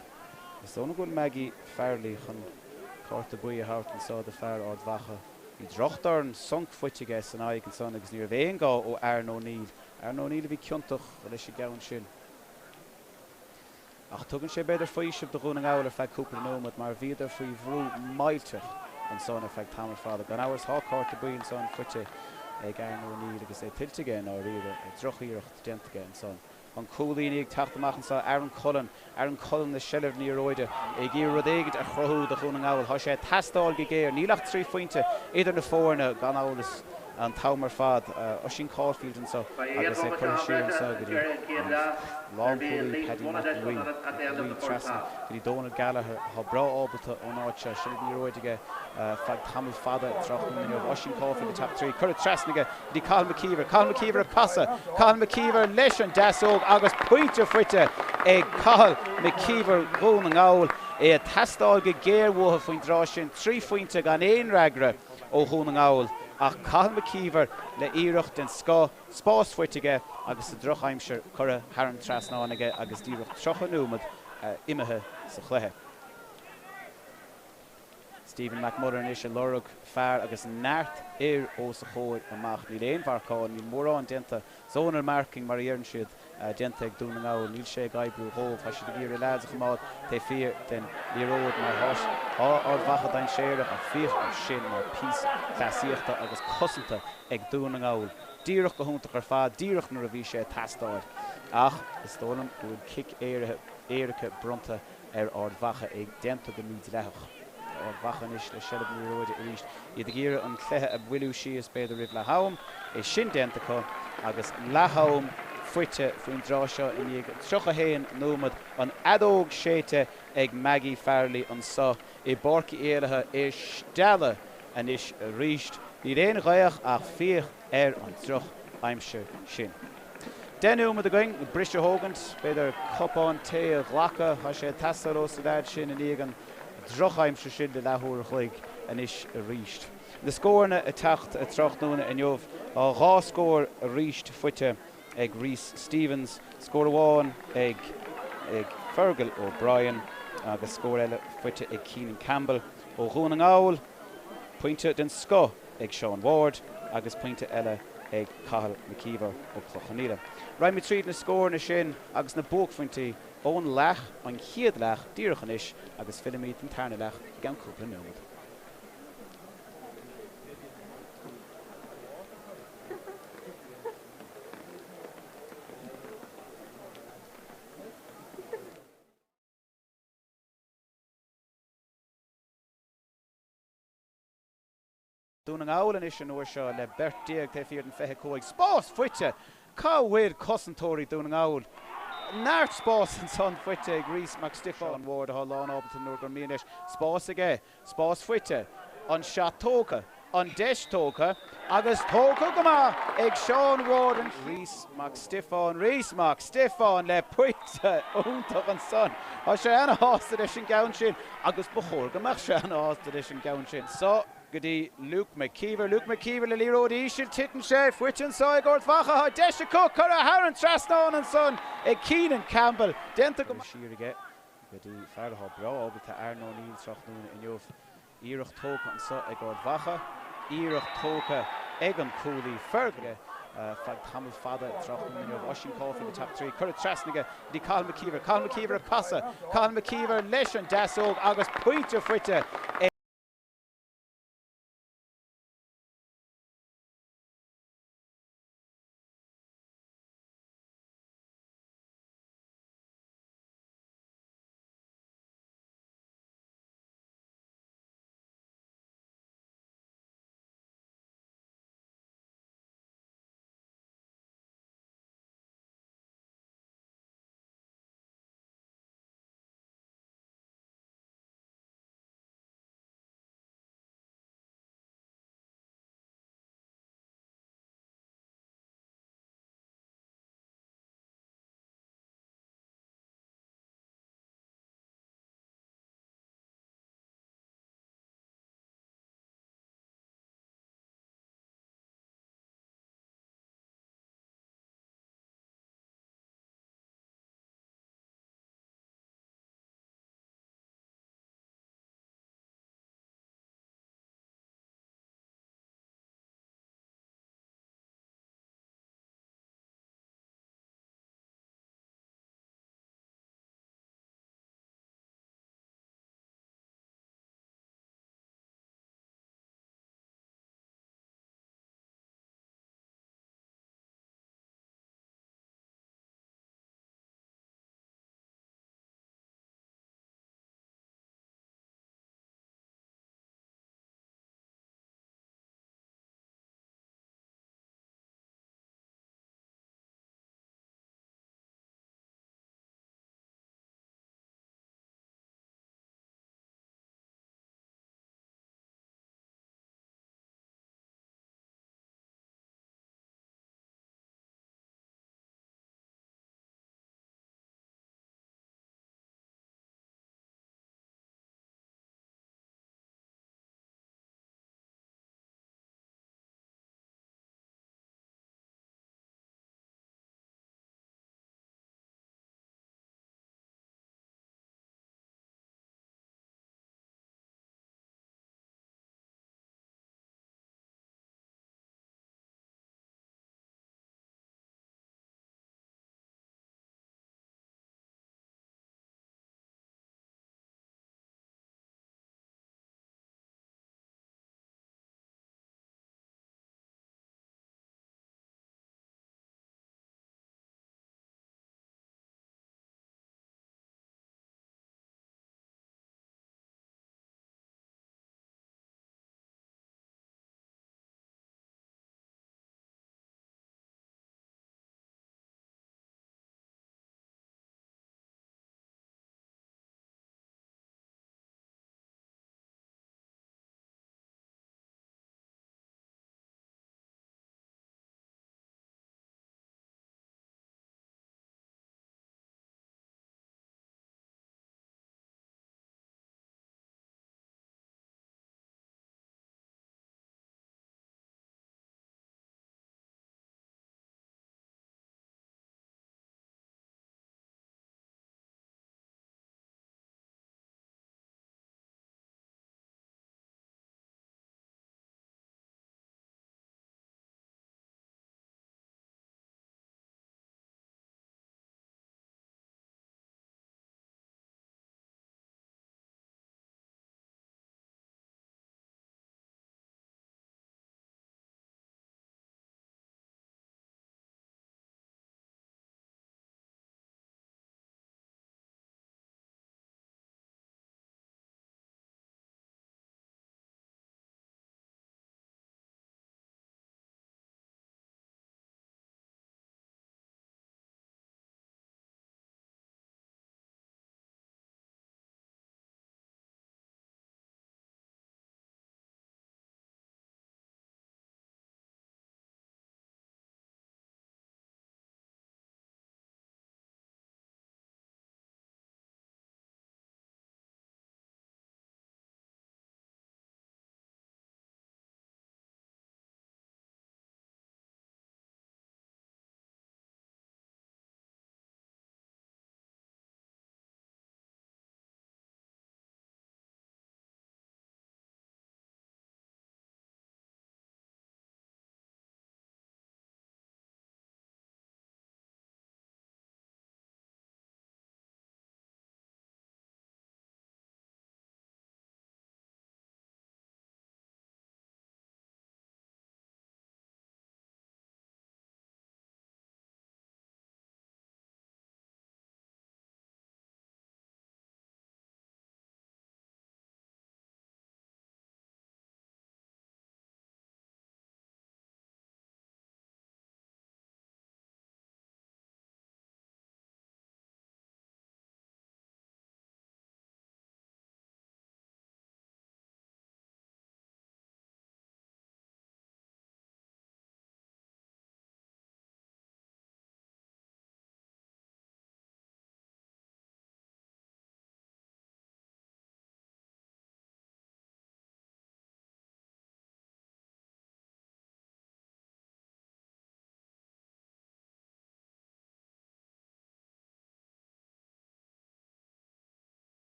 Is dóigh liom go bhfuil Maggie Farrelly chun cárta buí a thabhairt anso do fear Ard Mhacha. Bhí drochdhorn sonc faighte aige san aghaidh ansan agus ní raibh aon gá ó Aaron O'Neill. Aaron O'Neill a bhí ciontach leis an gceann sin. Ach tugann sé b'fhéidir faoiseamh do Dhún na nGall ar feadh cúpla nóiméad mar bhíodar faoi bhrú millteach ansan ar feadh tamall fada. Gan amhras tá cárta buí ansan faighte ag Aaron O'Neill agus é tuillte aige i ndáiríre. Drochiarracht déanta aige ansan. An cúlaí ag teacht amach anseo, Aaron Cullen. Aaron Cullen le seilbh na liathróide, ag iarraidh rud éigint a chruthú do Dhún na nGall. Tá sé ag teastáil go géar. Níl ach 3 phointe idir na foirne, gan amhras, an t-am ar fad. Oisín Caulfield anseo agus é curtha siar anseo go dtí an lánchúlaí Paddy McElwee. McElwee trasna go dtí Donal Gallagher atá breá ábalta ón áit seo. Seilbh na liathróide aige feadh tamall fada tráthnóna inniu. Oisín Caulfield ag teacht tríd. Curtha trasna aige go dtí Cathal McKeever. Cathal McKeever ag casadh. Cathal McKeever leis an deasóg agus pointe faighte ag Cathal McKeever Dhún na nGall. É ag teastáil go géar uathu faoin dtráth sin. 3 phointe gan aon fhreagra ó Dhún na nGall ach Cathal McKeever le iarracht den scoth, spás faighte aige agus sa drochaimsir curtha thar an trasnán aige agus díreach 30 nóiméad imithe sa chluiche. Stephen McMullen anois ag lorg fear agus neart fhir os a chomhair amach. Níl aon mharcáil, níl mórán déanta, zonal marking mar a dheireann siad, déanta ag Dún na nGall. Níl sé ag oibriú dhóibh. Tá siad ag iarraidh leaids a choimeád taobh thiar den liathróid mar tá Ard Mhacha dainséarach ach féach air sin mar píosa cleasaíochta agus cosanta ag Dún na nGall. Díreach go hiontach ar fad, díreach nuair a bhí sé ag teastáil. Ach is dóigh liom go bhfuil cic éirice bronnta ar Ard Mhacha, é déanta go mídhleathach. Tá Ard Mhacha anois le seilbh na liathróide arís. Iad ag iarraidh an cluiche a mhoilliú síos, b'fhéidir, roimh leath am. É sin déanta acu agus leath am faighte faoin dtráth seo i ndiaidh 31 nóiméad. An fheadóg séidte ag Maggie Farrelly anso i bPáirc Uí Éallaithe i stealladh anois arís. Níl aon ghaoth ach féach ar an droch-aimsir sin. 10 nóiméad againn, briseadh a thógaint, b'fhéidir cupán tae a ghlacadh, tá sé ag teastáil ós na leaids sin i ndiaidh an drochaimsir sin le leathuair a chloig anois arís. Na scóranna ag teacht tráthnóna inniu, tá 2 scór arís faighte ag Rhys Stevens, scór amháin ag ag Fergal O'Brien agus scór eile faighte ag Keenan Campbell ó Dhún na nGall, pointe den scoth ag Sean Ward agus pointe eile ag Cathal McKeever ó Cloich Cheann Fhaola. Raghaimid tríd na scóranna sin agus na buaicphointí ón leath, an chéad leath, díreach anois agus fillfimid don tarna leath i gceann cúpla nóiméad. Dún na nGall anois an uair seo le beirt taobh thiar den 25. Spás faighte! Cá bhfuil cosantóirí Dún na nGall? Neart spás ansan faighte ag Rhys Mac Stiofáin. Sean Ward atá lán ábalta nuair gur mian leis. Spás aige. Spás faighte. An seat tógtha. An deis tógtha. Agus tógtha go maith ag Sean Ward. Rhys Mac Stiofáin. Rhys Mac Stiofáin le pointe iontach ansan. Tá sé ana-shásta leis an gceann sin agus ba chóir go mbeadh sé ana-shásta leis an gceann sin. So. go dtí Luke McKeever. Luke McKeever le liathróid íseal, titeann sé, faighte anso ag Ard Mhacha, tá deis acu, curtha thar an trasnán ansan ag Keenan Campbell, déanta go maith. Siar aige go dtí fear atá breá ábalta, Aaron O'Neill tráthnóna inniu. Iarracht tógtha anso ag Ard Mhacha, iarracht tógtha ag an cúlaí Fergal. Feadh tamall fada tráthnóna inniu. Oisín Caulfield ag teacht tríd, curtha trasna aige go dtí Cathal McKeever. Cathal McKeever ag casadh, Cathal McKeever leis an deasóg agus pointe faighte ag.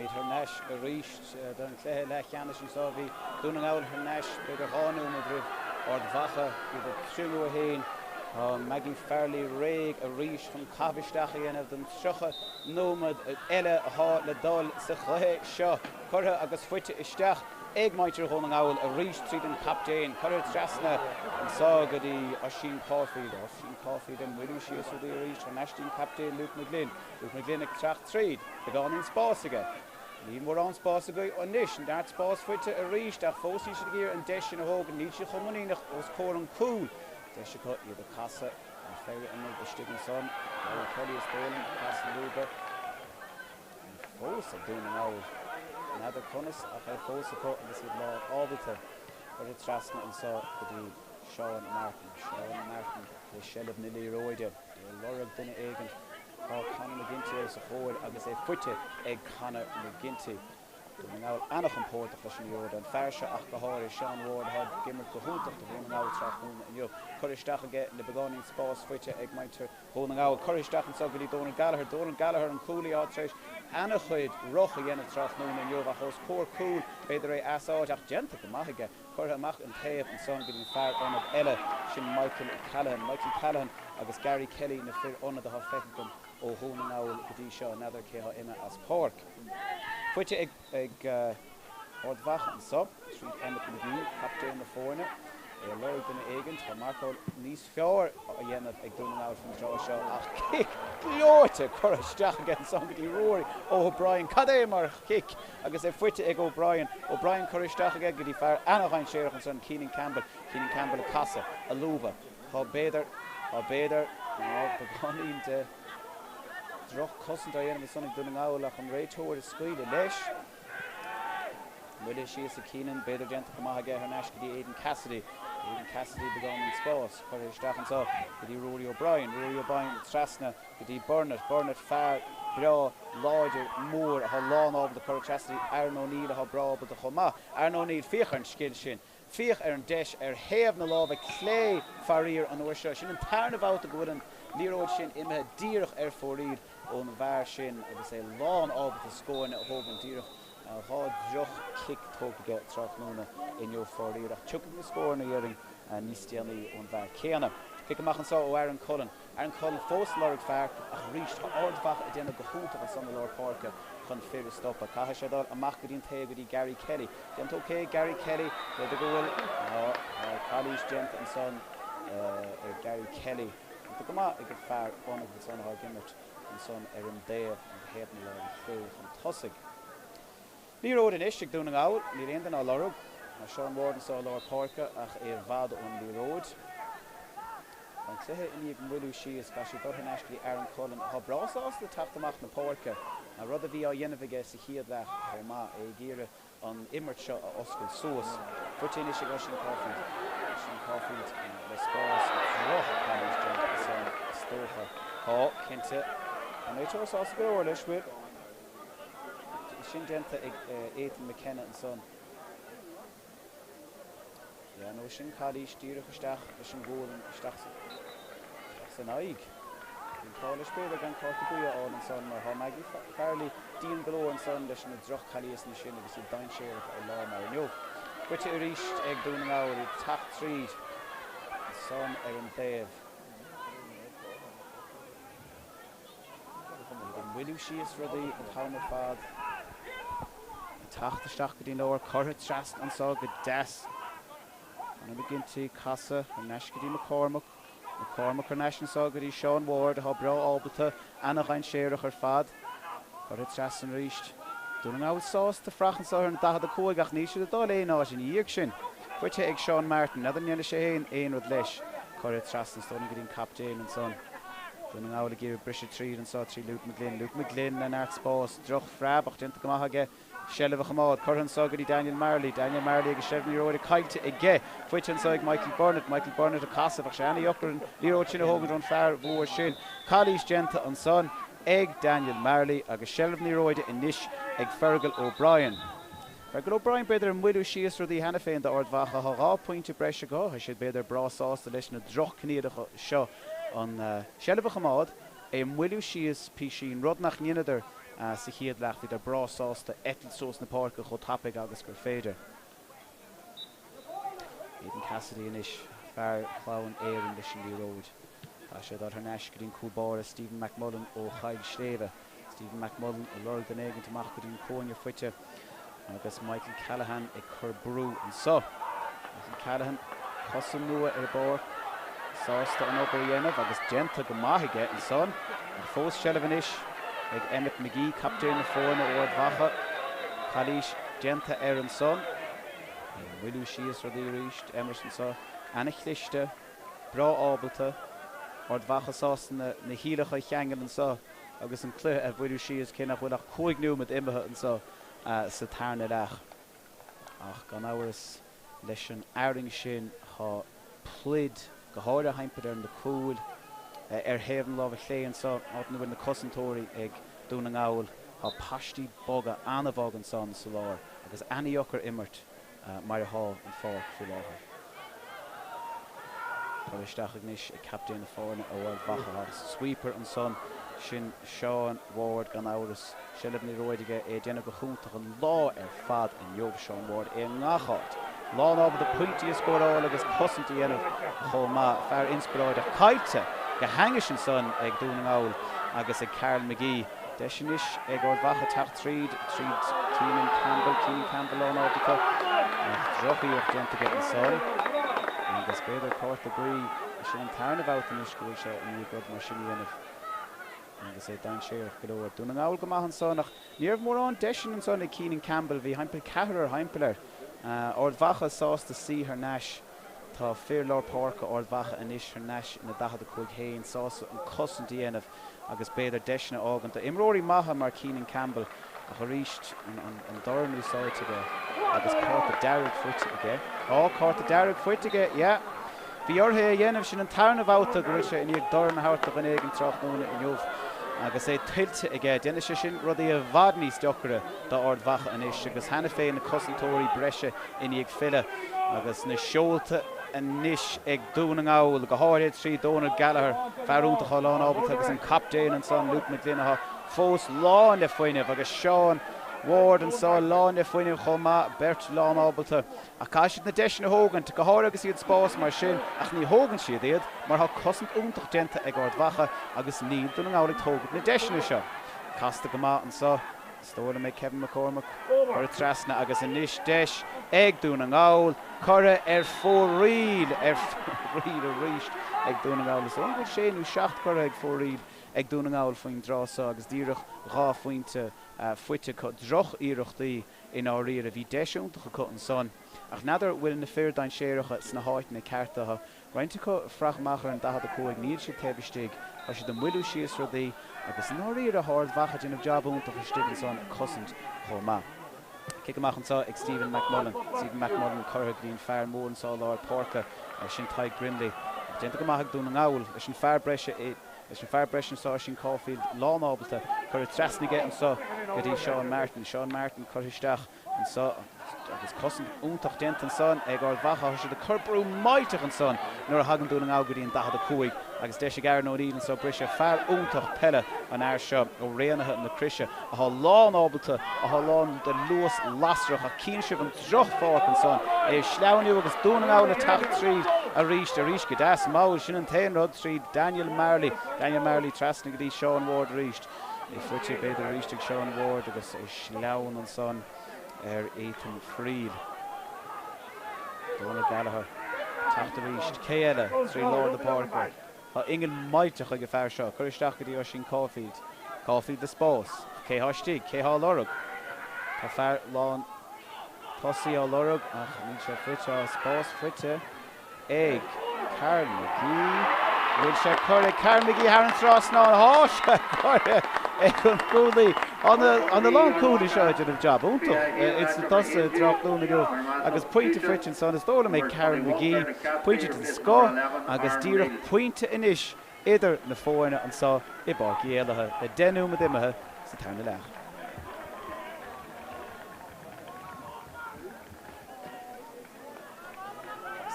Táimid thar n-ais arís don chluiche leathcheannais anseo. Bhí Dún na nGall thar n-ais b'fhéidir 2 nóiméad roimh Ard Mhacha, iad ag triomú 1. Tá Maggie Farrelly réidh arís chun caitheamh isteach a dhéanamh don 30 nóiméad eile atá le dul sa chluiche seo. Curtha agus faighte isteach ag muintir Dhún na nGall arís tríd an chaptaen. Curtha trasna anseo go dtí Oisín Caulfield. Oisín Caulfield ag moilliú síos rudaí arís. Thar n-ais dtí'n captaen Luke McGlynn. Luke McGlynn ag teacht tríd. Beagáinín spáis aige. Níl mórán spáis aige anois. Neart spáis faighte arís ach fós níl siad ag iarraidh an deis sin a thógaint. Níl siad chomh muiníneach os comhair an cúil. Deis acu iad a casadh. An fear ionaid istigh ansan. Larry Kelly is dóigh liom. Pas lúba. Fós ag Dún na nGall. N'fheadar conas ach é fós acu agus iad lán ábalta. Curtha trasna anso go dtí Seán Martin. Seán Martin le seilbh na liathróide. É ag lorg duine éigin. Tá Conor McGinty os a chomhair agus é faighte ag Conor McGinty. Dún na nGall an-chompordach leis an liathróid. An fear seo ach go háirithe, Seán Ward, atá ag imirt go hiontach do Dhún na nGall tráthnóna inniu. Curtha isteach aige le beagáinín spáis faighte ag muintir Dhún na nGall. Curtha isteach anseo go dtí Donal Gallagher. Donal Gallagher, an cúlaí atá tar éis an-chuid roth a dhéanamh tráthnóna inniu ach os comhair cúil, b'fhéidir é as áit ach déanta go maith aige. Curtha amach an taobh ansan go dtí an fear ionad eile, sin Michael Callaghan. Michael Callaghan agus Gary Kelly na fir ionad atá feicthe agam ó Dhún na nGall go dtí seo. N'fheadar cé atá imithe as páirc. Faighte ag Ard Mhacha anso, tríd Emmet McGee, captaen na foirne. É ag lorg duine éigin. Tá marcáil níos fearr á dhéanamh ag Dún na nGall faoin tráth seo ach cic gleoite curtha isteach aige ansan go dtí Ruairí O'Brien. Cad é mar chic! Agus é faighte ag O'Brien. O'Brien curtha isteach aige go dtí fear ana-dhainséarach ansan, Keenan Campbell. Keenan Campbell ag casadh, a lúbadh. Tá b'fhéidir, tá b'fhéidir, ná beagáinín de dhroch-chosaint á dhéanamh ansan ag Dún na nGall ach an réiteoir ag scaoileadh leis. Buille síos ag Keenan, b'fhéidir déanta go maith aige thar n-ais go dtí Aidan Cassidy. Aidan Cassidy beagáinín spáis curtha isteach anseo go dtí Ruairí O'Brien. Ruairí O'Brien trasna go dtí Burnett. Burnett fear breá láidir mór atá lán ábalta curtha trasna go dtí Aaron O'Neill atá breá ábalta chomh maith. Aaron O'Neill, féach ar an scil sin. Féach ar an deis ar thaobh na láimhe clé faraor an uair seo. Sin an tarna bhabhta go bhfuil an liathróid sin imithe díreach ar fóraoil ón bhfear sin agus é lán ábalta scóranna a thógaint díreach 2 droch-chic tógtha aige tráthnóna inniu faraor ach tiocfaidh na scóranna déarfainn níos déanaí ón bhfear céanna. Cic amach anseo ó Aaron Cullen. Aaron Cullen fós ag lorg fear ach arís tá Ard Mhacha ag déanamh go hiontach ansan i lár páirce chun fir a stopadh. Caithfidh sé dul amach go dtí an taobh go dtí Gary Kelly. Déanta ok ag Gary Kelly. B'fhéidir go bhfuil tá calaois déanta ansan ag Gary Kelly. Déanta go maith ag an fear ionaid ansan atá ag imirt. ansan ar an dtaobh, an taobh na láimhe clé chun tosaigh. Liathróid anois ag Dún na nGall, níl aon duine á lorg. Tá Seán Ward anso i lár páirce ach é i bhfad ón liathróid. Tá an cluiche i ndiaidh moilliú síos, caithfidh siad dul thar n-ais go dtí Aaron Cullen atá breá sásta teacht amach na páirce, rud a bhí á dhéanamh aige sa chéad leath chomh maith, é ag iarraidh an imirt seo a oscailt suas. Faighte anois ag Oisín Caulfield. Oisín Caulfield le spás droch-chalaois déanta ansan is dócha. Tá, cinnte. Tá an réiteoir sásta go leor leis, bhfuil? Sin déanta ag Ethan McKenna ansan. Yeah, nó sin calaois díreach isteach leis an ghualainn, isteach san aghaidh. Bhí an t-ádh leis b'fhéidir gan cárta buí a fháil ansan mar tá Maggie Farrelly dian go leor ansan leis na droch-chalaoiseanna sin agus iad dainséarach ar lá mar inniu. Faighte arís ag Dún na nGall, iad ag teacht tríd ansan ar an dtaobh. Ag moilliú síos rudaí an t-am ar fad. Ag teacht isteach go dtí an lár, curtha trasna anso go deas. Conor McGinty, casadh thar n-ais go dtí McCormack. McCormack thar n-ais anso go dtí Seán Ward atá breá ábalta, ana-dhainséarach ar fad. Curtha trasna arís. Dún na nGall sásta fuireach anso ar an 45 ach níl siad ag dul aon áit ina dhiaidh sin. Faighte ag Seán Martin. N'fheadar an ndéanfaidh sé féin aon rud leis. Curtha trasna is dóigh liom go dtí an captaen ansan. Dún na nGall ag iarraidh briseadh tríd anso trí Luke McGlynn. Luke McGlynn le neart spáis. Droch-phreab ach déanta go maith aige. Seilbh a choimeád. Curtha anso go dtí Daniel Marley. Daniel Marley agus seilbh na liathróide caillte aige. Faighte anso ag Michael Burnett. Michael Burnett ag casadh. Bheadh sé ana-dheacair an liathróid sin a thógaint ón fear mhór sin. Calaois déanta ansan ag Daniel Marley agus seilbh na liathróide anois ag Fergal O'Brien. Fergal O'Brien b'fhéidir ag moilliú síos rudaí cheana féin d'Ard Mhacha. Tá 2 phointe breise acu. Tá siad b'fhéidir breá sásta leis na droch-choinníollacha seo an seilbh a choimeád, é a mhoilliú síos písín, rud nach ndeineadar. sa chéad leath. Bhíodar breá sásta eitilt suas na páirce chomh tapaidh agus gur féidir. Aidan Cassidy anois, fear Chlann Éireann leis an liathróid. Tá sé ag dul thar n-ais go dtí an cúl báire Stephen McMullen ó Choill Sléibhe. Stephen McMullen ag lorg duine éigint amach go dtí an cúinne faighte agus Michael Callaghan ag cur brú anso. Michael Callaghan, cosa nua ar an bpáirc, sásta an obair a dhéanamh agus déanta go maith aige ansan. Ach fós seilbh anois ag Emmet McGee, captaen na foirne ó Ard Mhacha. Calaois déanta air ansan. É ag moilliú síos rudaí arís. Emmet anso ana-chliste, breá ábalta. Ard Mhacha sásta na hiallacha a cheangal anso agus an cluiche a mhoilliú síos cé nach bhfuil ach 5 nóiméad imithe anso sa tarna leath. Ach gan amhras leis an arraing sin tá pluid, go háirithe thimpeall ar na cúil, ar thaobh na láimhe clé anso, áit ina bhfuil na cosantóirí ag Dún na nGall. Tá paistí boga, an-bhog ansan sa lár agus ana-dheacair imirt mar atá an pháirc faoi láthair. Curtha isteach anois ag captaen na foirne ó Ard Mhacha. Tá sweeper ansan, sin Seán Ward gan amhras. Seilbh na liathróide aige, é ag déanamh go hiontach an lá ar fad inniu, Seán Ward, é i ngach áit. Lán ábalta pointí a scóráil agus cosaint a dhéanamh chomh maith. Fear inspioráideach. Caillte go hainnis ansan ag Dún na nGall agus ag Karl McGee. Deis anois ag Ard Mhacha teacht tríd, tríd Keenan Campbell, Keenan Campbell lán ábalta ach drochiarracht déanta aige ansan agus b'fhéidir cárta buí. Sin an tarna bhabhta anois go bhfuil sé i ndiaidh rud mar sin a dhéanamh agus é dainséarach go leor. Dún na nGall go maith ansan ach ní raibh mórán deiseanna ansan ag Keenan Campbell. Bhí thimpeall ceathrar thimpeall air. Ard Mhacha sásta suí thar n-ais. Tá fir lár páirce Ard Mhacha anois thar n-ais ina 45 féin, sásta an cosaint a dhéanamh agus b'fhéidir deiseanna a fhágaint do imreoirí maithe mar Keenan Campbell ach arís an dorn úsáidte aige agus cárta dearg faighte aige. Á, cárta dearg faighte aige, yeah. Bhí orthu é a dhéanamh, sin an tarna bhabhta go bhfuil sé i ndiaidh dorn a thabhairt do dhuine éigin tráthnóna inniu agus é tuillte aige. Déanfaidh sé sin rudaí i bhfad níos deocaire d'Ard Mhacha anois agus cheana féin na cosantóirí breise i ndiaidh filleadh agus na seolta anois ag Dún na nGall, go háirithe trí Donal Gallagher, fear iontach atá lán ábalta agus an captaen ansan Luke McGlynn atá fós lán le fuinneamh agus Seán Ward anso lán le fuinneamh chomh maith, beirt lán ábalta ach caithfidh siad na deiseanna a thógaint, go háirithe agus iad i spás mar sin ach ní thógann siad iad mar tá cosaint iontach déanta ag Ard Mhacha agus níl Dún na nGall ag tógaint na deiseanna seo. Casta go maith anso. Is dóigh liom ag Kevin McCormack curtha trasna agus anois deis ag Dún na nGall curtha ar fóraoil, ar fóraoil arís ag Dún na nGall. Is dóigh liom go bhfuil sé nó seacht curtha ag fóraoil ag Dún na nGall faoin dtráth seo agus díreach 2 phointe faighte acu. Droch-iarrachtaí i ndáiríre. Bhí deis iontach acu ansan ach n'fheadar bhfuil na fir dainséaracha sna háiteanna cearta. Roinnt acu ag fuireach amach ar an 45, níl siad taobh istigh, tá siad ag moilliú síos rudaí agus i ndáiríre tá Ard Mhacha ag déanamh jab iontach istigh ansan ag cosaint chomh maith. Cic amach anseo ag Stephen McMullen, Stephen McMullen curtha go dtí an fear mór anseo i lár páirce, sin Tadhg Brindley. Ach déanta go maith ag Dún na nGall leis an fear breise leis an fear breise anseo, Oisín Caulfield lán ábalta, curtha trasna aige anseo go dtí Seán Martin, Seán Martin curtha isteach anseo agus cosaint iontach déanta ansan ag Ard Mhacha. Tá siad ag cur brú millteach ansan nuair a thagann Dún na nGall go dtí an 45 agus deis ag Aaron O'Neill anseo briseadh. Fear iontach peile an fhear seo ó Raonaithe na Croise atá lán ábalta, atá lán de luas lasrach ach cíonn sibh an drochpháirc ansan, é ag sleamhnú agus Dún na nGall ag teacht tríd arís, arís go deas mall. Sin an t-aon rud tríd Daniel Marley, Daniel Marley trasna go dtí Sean Ward arís. É faighte b'fhéidir arís ag Sean Ward agus é sleamhain ansan ar Ethan Friel. Donal Gallagher teacht arís. Cé eile trí lár na páirce? Tá ingeal millteach ag an fear seo. Cur isteach go dtí Oisín Caulfield. Caulfield le spás. Cé thá istigh? Cé thá á lorg? Tá fear lán tosaí á lorg ach níl sé faighte. Tá spás faighte. ag Karl McGee. Bhfuil sé curtha ag Karl McGee thar an trasnán? Tá sé curtha ag an gcúlaí. Tá na lánchúlaithe seo ag déanamh jab iontach ins na tosaithe tráthnóna inniu agus pointe faighte ansan is dóigh liom ag Karl McGee. Pointe den scoth agus díreach pointe anois idir na foirne anseo i bPáirc Uí Éallaithe le 10 nóiméad imithe sa tarna leath.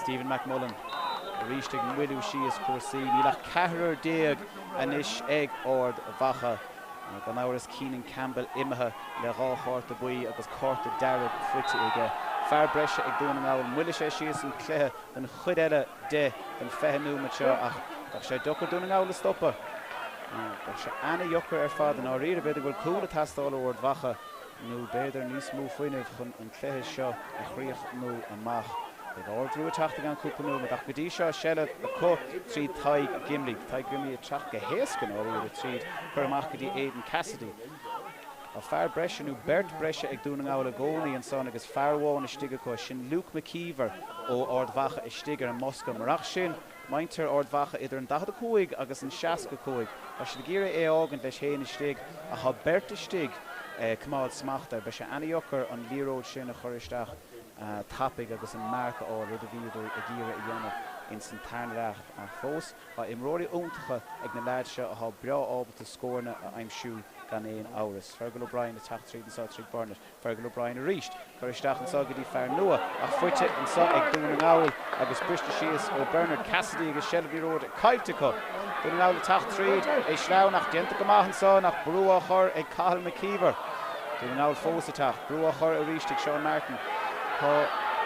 Stephen McMullen arís ag moilliú síos cúrsaí. Níl ach ceathrar anois ag Ard Mhacha. Gan amhras Keenan Campbell imithe le 2 chárta buí agus cárta dearg faighte aige. Fear breise ag Dún na nGall. Moillfidh sé síos an cluiche don chuid eile de den 20 nóiméad seo ach bheadh sé deocair Dún na nGall a stopadh. Bheadh sé ana-dheocair ar fad i ndáiríre. B'fhéidir go bhfuil cúl ag teastáil ó Ard Mhacha nó b'fhéidir níos mó fuinnimh chun an cluiche seo a chríochnú amach. Beidh ardbhrú ag teacht i gceann cúpla nóiméad ach go dtí seo seilbh acu tríd Tadhg Gimley. Tadhg Gimley ag teacht go héasca i ndáiríre tríd cur amach go dtí Aidan Cassidy. Tá fear breise nó beirt breise ag Dún na nGall i gcónaí ansan agus fear amháin istigh acu, sin Luke McKeever ó Ard Mhacha istigh ar an mbosca. Murach sin, muintir Ard Mhacha idir an 45 agus an 65. Tá siad ag iarraidh é a fhágaint leis féin istigh ach tá beirt istigh ag coimeád smacht air. Beidh sé ana-dheocair an liathróid sin a chur isteach tapaidh agus an marc a fháil, rud a bhíodar ag iarraidh a dhéanamh ins an tarna leath. Ach fós, tá imreoirí iontacha ag na leaids seo atá breá ábalta scóranna a aimsiú gan aon amhras. Fergal O'Brien ag teacht tríd anseo tríd Burnett. Fergal O'Brien arís. Curtha isteach anseo go dtí fear nua ach faighte anseo ag Dún na nGall agus briste síos ó Bernard Cassidy agus seilbh liathróide caillte acu. Dún na nGall ag teacht tríd, é sleamhain ach déanta go maith anseo ach brú á chur ag Cathal McKeever. Dún na nGall fós ag teacht, brú á chur arís ag Sean Martin. Tá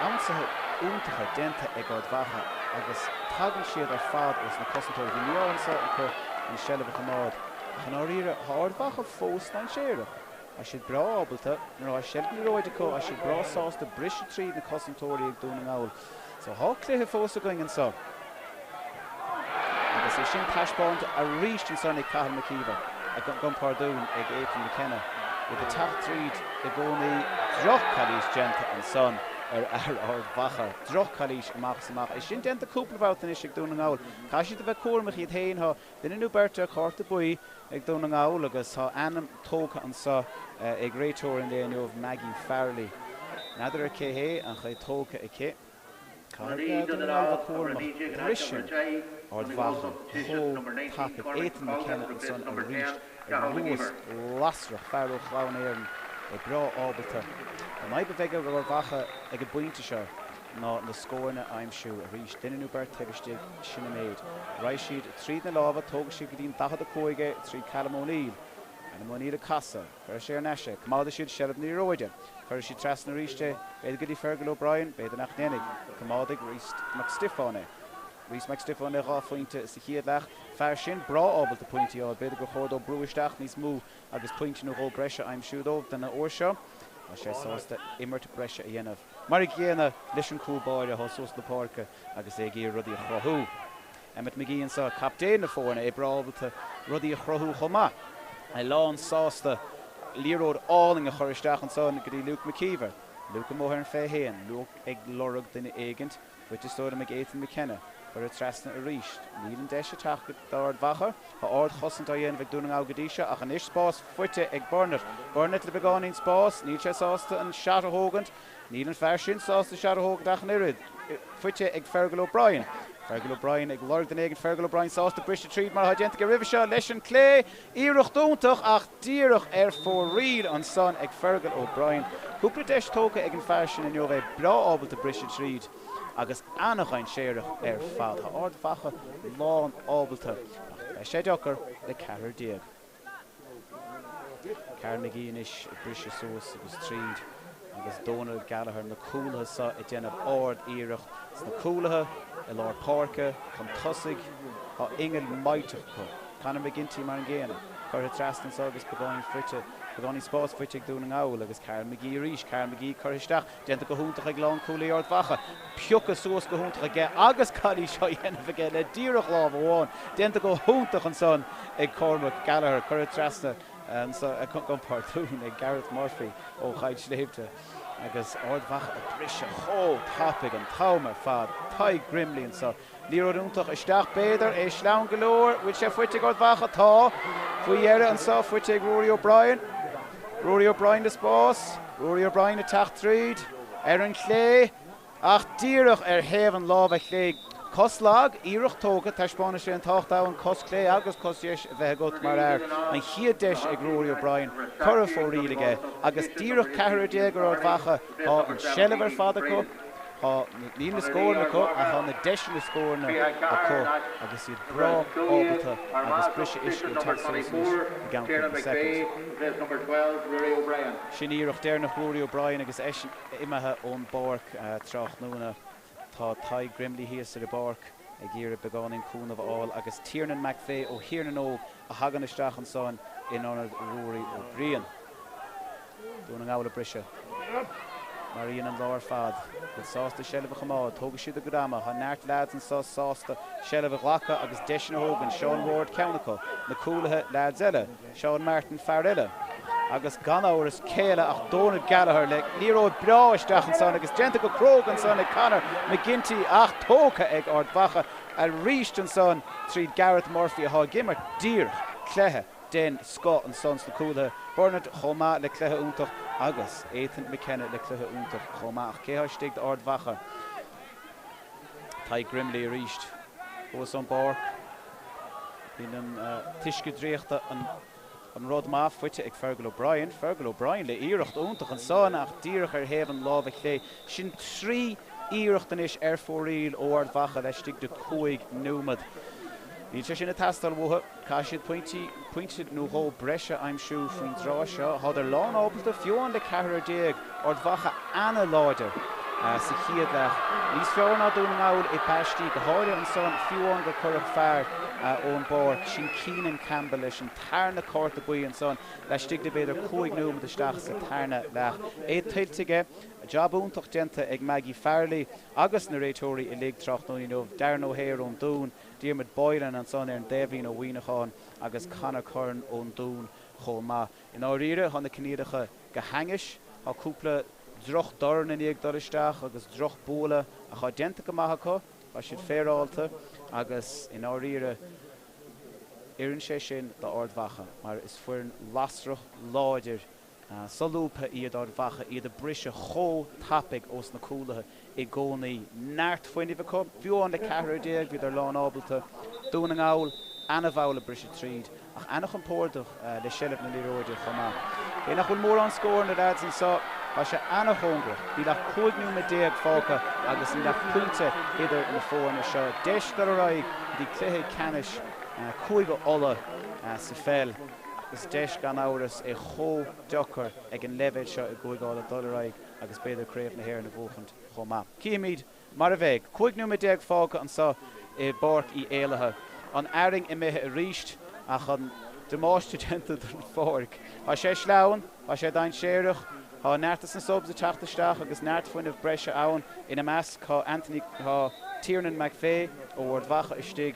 ionsaithe iontacha déanta ag Ard Mhacha agus tagann siad ar fad ós na cosantóirí. Bhí mí-ádh anseo acu an seilbh a choimeád ach i ndáiríre tá Ard Mhacha fós dainséarach. Tá siad breá ábalta, nuair atá seilbh na liathróide acu, tá siad breá sásta briseadh tríd na cosantóirí ag Dún na nGall. So tá cluiche fós againn anseo. Agus é sin taispeánta arís ansan ag Cathal McKeever, gabh mo phardún, ag Ethan McKenna. Iad ag teacht tríd i gcónaí. Droch-chalaois déanta ansan ar fhear Ard Mhacha. Droch-chalaois amach is amach. É sin déanta cúpla babhta anois ag Dún na nGall. Caithfidh siad a bheith cúramach iad féin. Tá duine nó beirt ar chárta buí ag Dún na nGall agus tá ainm tógtha anseo ag réiteoir an lae inniu, Maggie Farrelly. N'fheadar ar cé hé ach é tógtha aici. Caithfidh Dún na nGall a bheith cúramach. Briseann Ard Mhacha chomh tapaidh. Ethan McKenna ansan arís ar luas lasrach, fear ó Chlann Éireann, é breá ábalta. An fhadhb a bheidh ag Ard Mhacha ag an bpointe seo ná na scóranna a aimsiú. Arís, duine nó beirt taobh istigh, sin an méid. Raghaidh siad tríd na lámha, tógfaidh siad go dtí an 45 é tríd Callum O'Neill. Callum O'Neill ag casadh, cuirfidh sé ar ais é, coimeádfaidh siad seilbh na liathróide. Cuirfidh siad trasna arís é, b'fhéidir go dtí Fergal O'Brien, b'fhéidir nach ndéanfaidh. Coimeádfaidh Rhys Mac Stiofáin é. Rhys Mac Stiofáin le 2 phointe sa chéad leath. Fear sin breá ábalta pointí a fháil, b'fhéidir gur chóir dó brú isteach níos mó agus pointe nó dhó breise a aimsiú dóibh den uair seo. Tá sé sásta imirt breise a dhéanamh. Mar a gcéanna leis an cúl báire atá suas na páirce agus é ag iarraidh rudaí a chruthú. Emmet McGee anseo, captaen na foirne, é breá ábalta rudaí a chruthú chomh maith. É lán sásta liathróid álainn a chur isteach ansan go dtí Luke McKeever. Luke amuigh ar an 21. Luke ag lorg duine éigint. Faighte is dóigh liom ag Ethan McKenna. Curtha trasna arís. Níl an deis ag teacht d'Ard Mhacha. Tá ard-chosaint á dhéanamh ag Dún na nGall go dtí seo ach anois spás faighte ag Burnett. Burnett le beagáinín spás. Níl sé sásta an shot a thógaint. Níl an fear sin sásta shot a thógaint ach an oiread. Faighte ag Fergal O'Brien. Fergal O'Brien ag lorg duine éigin. Fergal O'Brien sásta briseadh tríd mar atá déanta aige roimhe seo leis an clé. Iarracht iontach ach díreach ar fóraoil ansan ag Fergal O'Brien. Cúpla deis tógtha ag an fear sin inniu. É breá ábalta briseadh tríd. agus ana-dhainséarach ar fad. Tá Ard Mhacha lán ábalta ach beidh sé deacair le 14. Karl McGee anois ag briseadh suas agus tríd agus Donal Gallagher na cúlaithe seo ag déanamh ard-iarracht sna cúlaithe i lár páirce chun tosaigh. Tá inneall millteach acu. Conor McGinty mar an gcéanna. Curtha trasna anseo agus beagáinín faighte, beagáinín spás faighte ag Dún na nGall agus Karl McGee arís. Karl McGee curtha isteach. Déanta go hiontach ag lánchúlaí Ard Mhacha. Piocadh suas go hiontach aige agus calaois á dhéanamh aige le díreach lámh amháin. Déanta go hiontach ansan ag Cormac Gallagher. Curtha trasna anso, gabh mo phardún, ag Gareth Murphy ó Choill Sléibhte agus Ard Mhacha ag briseadh chomh tapaidh an t-am ar fad. Tadhg Grimley anso. Liathróid iontach isteach, b'fhéidir, é sleamhain go leor. Bhfuil sé faighte ag Ard Mhacha? Tá. Faoi dheireadh anseo, faighte ag Rory O'Brien. Rory O'Brien le spás. Rory O'Brien ag teacht tríd ar an chlé ach díreach ar thaobh an láimhe chlé. Cos lag, iarracht tógtha, taispeánann sé an tábhacht atá ann cos chlé agus cos dheis a bheith agat mar fhear. An chéad deis ag Rory O'Brien, curtha fó riail aige agus díreach 14 ar Ard Mhacha. Tá an seilbh ar fad acu. Tá, níl na scóranna acu ach tá na deiseanna scóranna acu agus iad breá ábalta agus briseadh uisce ag teacht suas anois i gceann cúpla soicind. Sin iarracht deireanach Ruairí O'Brien agus eisean imithe ón bpáirc tráthnóna. Tá Tadhg Grimley thíos ar an bpáirc ag iarraidh beagáinín cúnamh a fháil agus Tiernan McVeigh ó Thír na nÓg a thagann isteach ansan in ionad Ruairí Ó Briain. Dún na nGall ag briseadh. Mar a dhein an lá ar fad. Iad sásta seilbh a choimeád. Tógfaidh siad a gcuid ama. Tá neart leaids anso sásta seilbh a ghlacadh agus deiseanna a thógaint. Sean Ward ceann acu. Na cúlaithe, leaids eile. Seán Martin, fear eile. Agus gan amhras, cé eile ach Donal Gallagher le liathróid breá isteach ansan agus déanta go cróga ansan ag Conor McGinty ach tógtha ag Ard Mhacha arís ansan tríd Gareth Murphy atá ag imirt díreach cluiche den scoth ansan sna cúlaithe. Bernard chomh maith le cluiche iontach agus Ethan McKenna le cluiche iontach chomh maith. Ach cé atá istigh d'Ard Mhacha? Tadhg Grimley arís thuas ón bpáirc. Bíonn an t-uisce draíochta an rud maith faighte ag Fergal O'Brien. Fergal O'Brien le iarracht iontach ansan ach díreach ar thaobh an láimhe chlé. Sin 3 iarracht anois ar fóraoil ó Ard Mhacha laistigh de 5 nóiméad. Níl sé sin ag teastáil uathu. Caithfidh siad pointí, pointe nó dhó breise a aimsiú faoin dtráth seo. Thádar lán ábalta, fiú amháin le ceathrar déag, Ard Mhacha ana-láidir sa chéad leath. Níos fearr ná Dún na nGall i bpaistí, go háirithe ansan, fiú amháin gur cuireadh fear ón bpáirc, sin Keenan Campbell leis an tarna cárta buí ansan laistigh de b'fhéidir 5 nóiméad isteach sa tarna leath. É tuillte aige. Jab iontach déanta ag Maggie Farrelly agus na réiteoirí uilig tráthnóna inniu, Darren O'Hare ón Dún, Diarmuid Boylan ansan ar an dtaobhlíne ó Mhuineachán agus Conor Curran ón Dún chomh maith. I ndáiríre, tá na coinníollacha go hainnis. Tá cúpla droch-dhorn i ndiaidh dul isteach agus droch-bualadh ach tá déanta go maith acu. Tá siad féaráilte agus i ndáiríre oireann sé sin d'Ard Mhacha mar is foireann lasrach, láidir solúbtha iad Ard Mhacha, iad ag briseadh chomh tapaidh ós na cúlaithe i gcónaí. Neart fuinnimh acu, fiú amháin le ceathrar déag, bhíodar lán ábalta. Dún na nGall, ana-mhall ag briseadh tríd, ach ana-chompordach le seilbh na liathróide chomh maith. Cé nach bhfuil mórán scóranna leaids anso, tá sé ana-chóngarach. Níl ach 15 nóiméad fágtha agus níl ach pointe idir na foirne seo. Deis dul ar aghaidh go dtí cluiche ceannais Cúige Uladh sa pheil. Is deis gan amhras é chomh deacair ag an leibhéal seo i gCúige Uladh dul ar aghaidh agus b'fhéidir Craobh na hÉireann a bhuachaint chomh maith. Cífimid mar a bheidh. 15 nóiméad fágtha anseo i bPáirc Uí Éallaithe. An arraing imithe arís ach an damáiste déanta don pháirc. Tá sé sleamhain, tá sé dainséarach, tá neart de na subs ag teacht isteach agus neart fuinnimh breise ann. Ina measc tá Anthony, tá Tiernan McVeigh ó Ard Mhacha istigh.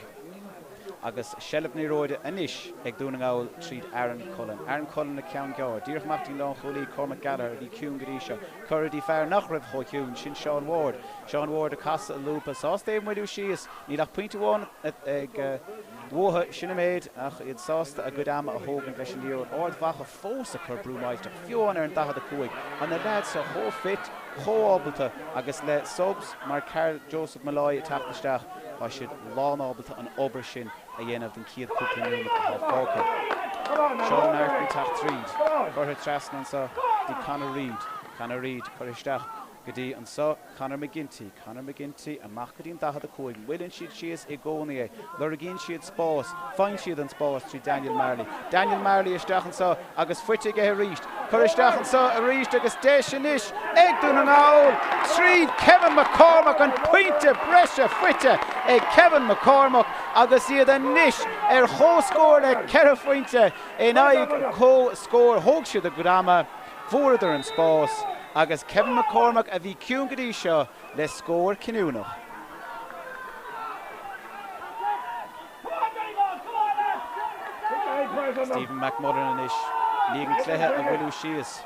Agus seilbh na liathróide anois ag Dún na nGall tríd Aaron Cullen. Aaron Cullen le ceann gearr, díreach amach dtí'n lánchúlaí Cormac Gallagher a bhí ciúin go dtí seo. Curtha dtí fear nach raibh chomh ciúin, sin Sean Ward. Sean Ward ag casadh a lúba, sásta é a mhoilliú síos. Níl ach pointe amháin ag uathu, sin an méid, ach iad sásta a gcuid ama a thógaint leis an liathróid. Ard Mhacha fós ag cur brú millteach, fiú amháin ar an 45. Tá na leaids seo chomh fit, chomh ábalta agus le subs mar Karl Joseph Molloy ag teacht isteach, Tá siad lánábalta an obair sin a dhéanamh don chéad cúpla nóiméad atá fágtha. Sean Martin teacht tríd, curtha trasna anso dtí Conor Reid. Conor Reid curtha isteach go dtí anso Conor McGinty. Conor McGinty amach go dtí an 45. Moilleann siad síos i gcónaí é. Lorgaíonn siad spás. Faigheann siad an spás trí Daniel Marley. Daniel Marley isteach anso agus faighte aige arís. Curtha isteach anso arís agus deis anois ag Dún na nGall tríd Kevin McCormack, an pointe breise faighte ag Kevin McCormack agus iad anois ar chomhscór le ceithre phointe in aghaidh comhscóir. Thóg siad a gcuid ama, fuaireadar an spás agus Kevin McCormack a bhí ciúin go dtí seo le scór cinniúnach. Stephen McMullen anois i ndiaidh an cluiche a mhoilliú síos.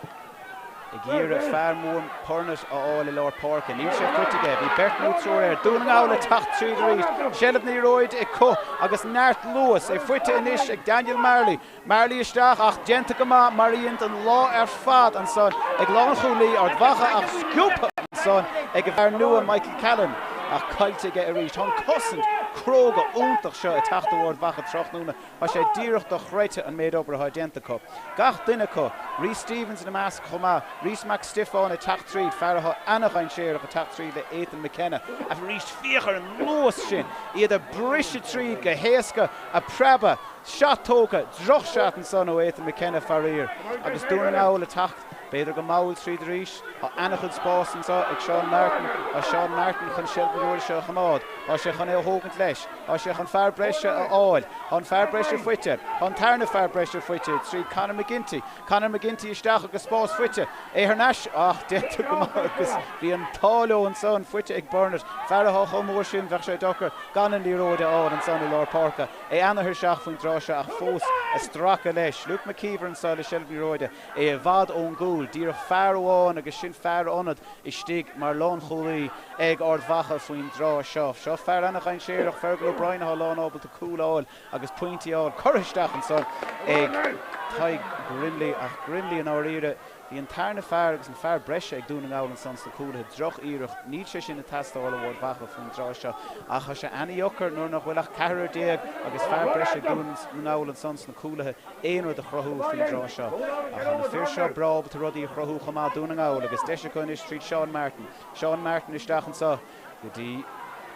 Ag iarraidh fear mór Purnett a fháil i lár páirce. Níl sé faighte aige. Bhí beirt nó triúr air. Dún na nGall ag teacht tríd arís. Seilbh na liathróide acu agus neart luas. É faighte anois ag Daniel Marley. Marley isteach ach déanta go maith mar a dhein an lá ar fad ansan ag lánchúlaí Ard Mhacha ach sciobtha ansan ag an bhfear nua Michael Callan ach caillte aige arís. Tá an cosaint. cróga iontach seo ag teacht ó Ard Mhacha tráthnóna. Tá sé díreach dochreidte an méid obair atá déanta acu. Gach duine acu, Rhys Stevens ina measc chomh maith, Rhys Mac Stiofáin ag teacht tríd, fear atá ana-dhainséarach ag teacht tríd le Ethan McKenna. Ach arís, féach ar an luas sin! Iad ag briseadh tríd go héasca, ag preabadh, seat tógtha, droch-sheat ansan ó Ethan McKenna faraor, agus Dún na nGall ag teacht, b'fhéidir go mall tríd arís. Tá ana-chuid spáis anseo ag Seán Martin. Tá Seán Martin chun seilbh na liathróide seo a choimeád. Tá sé chun é a thógaint leis. Tá sé chun fear breise a fháil. Tá an fear breise faighte. Tá an tarna fear breise faighte tríd Conor McGinty. Conor McGinty isteach agus spás faighte. É thar n-ais ach déanta go maith agus bhí an t-ádh leo ansan faighte ag Burnett. Fear atá chomh mór sin bheadh sé deacair gan an liathróid a fháil ansan i lár páirce. É ana-thuirseach faoin dtráth seo ach fós ag stracadh leis. Luke McKeever anso le seilbh na liathróide. É i bhfad ón gcúl. Díreach fear amháin agus sin fear ionad istigh mar lánchúlaí ag Ard Mhacha faoin dtráth seo. Seo fear ana-dhainséarach, Fergal O'Brien atá lán-ábalta cúl a fháil agus pointí a fháil. Curtha isteach ansan ag Tadhg Grimley ach Grimley i ndáiríre, bhí an tarna fear agus an fear breise ag Dún na nGall ansan sna cúlaithe. Droch-iarracht. Níl sé sin ag teastáil ó Ard Mhacha faoin dtráth seo ach tá sé ana-dheacair nuair nach bhfuil ach ceathrar déag agus fear breise ag Dún na nGall ansan sna cúlaithe. aon rud a chruthú faoin dtráth seo. Ach tá na fir seo breá ábalta rudaí a chruthú chomh maith, Dún na nGall, agus deis acu anois tríd Seán Martin. Seán Martin isteach anseo go dtí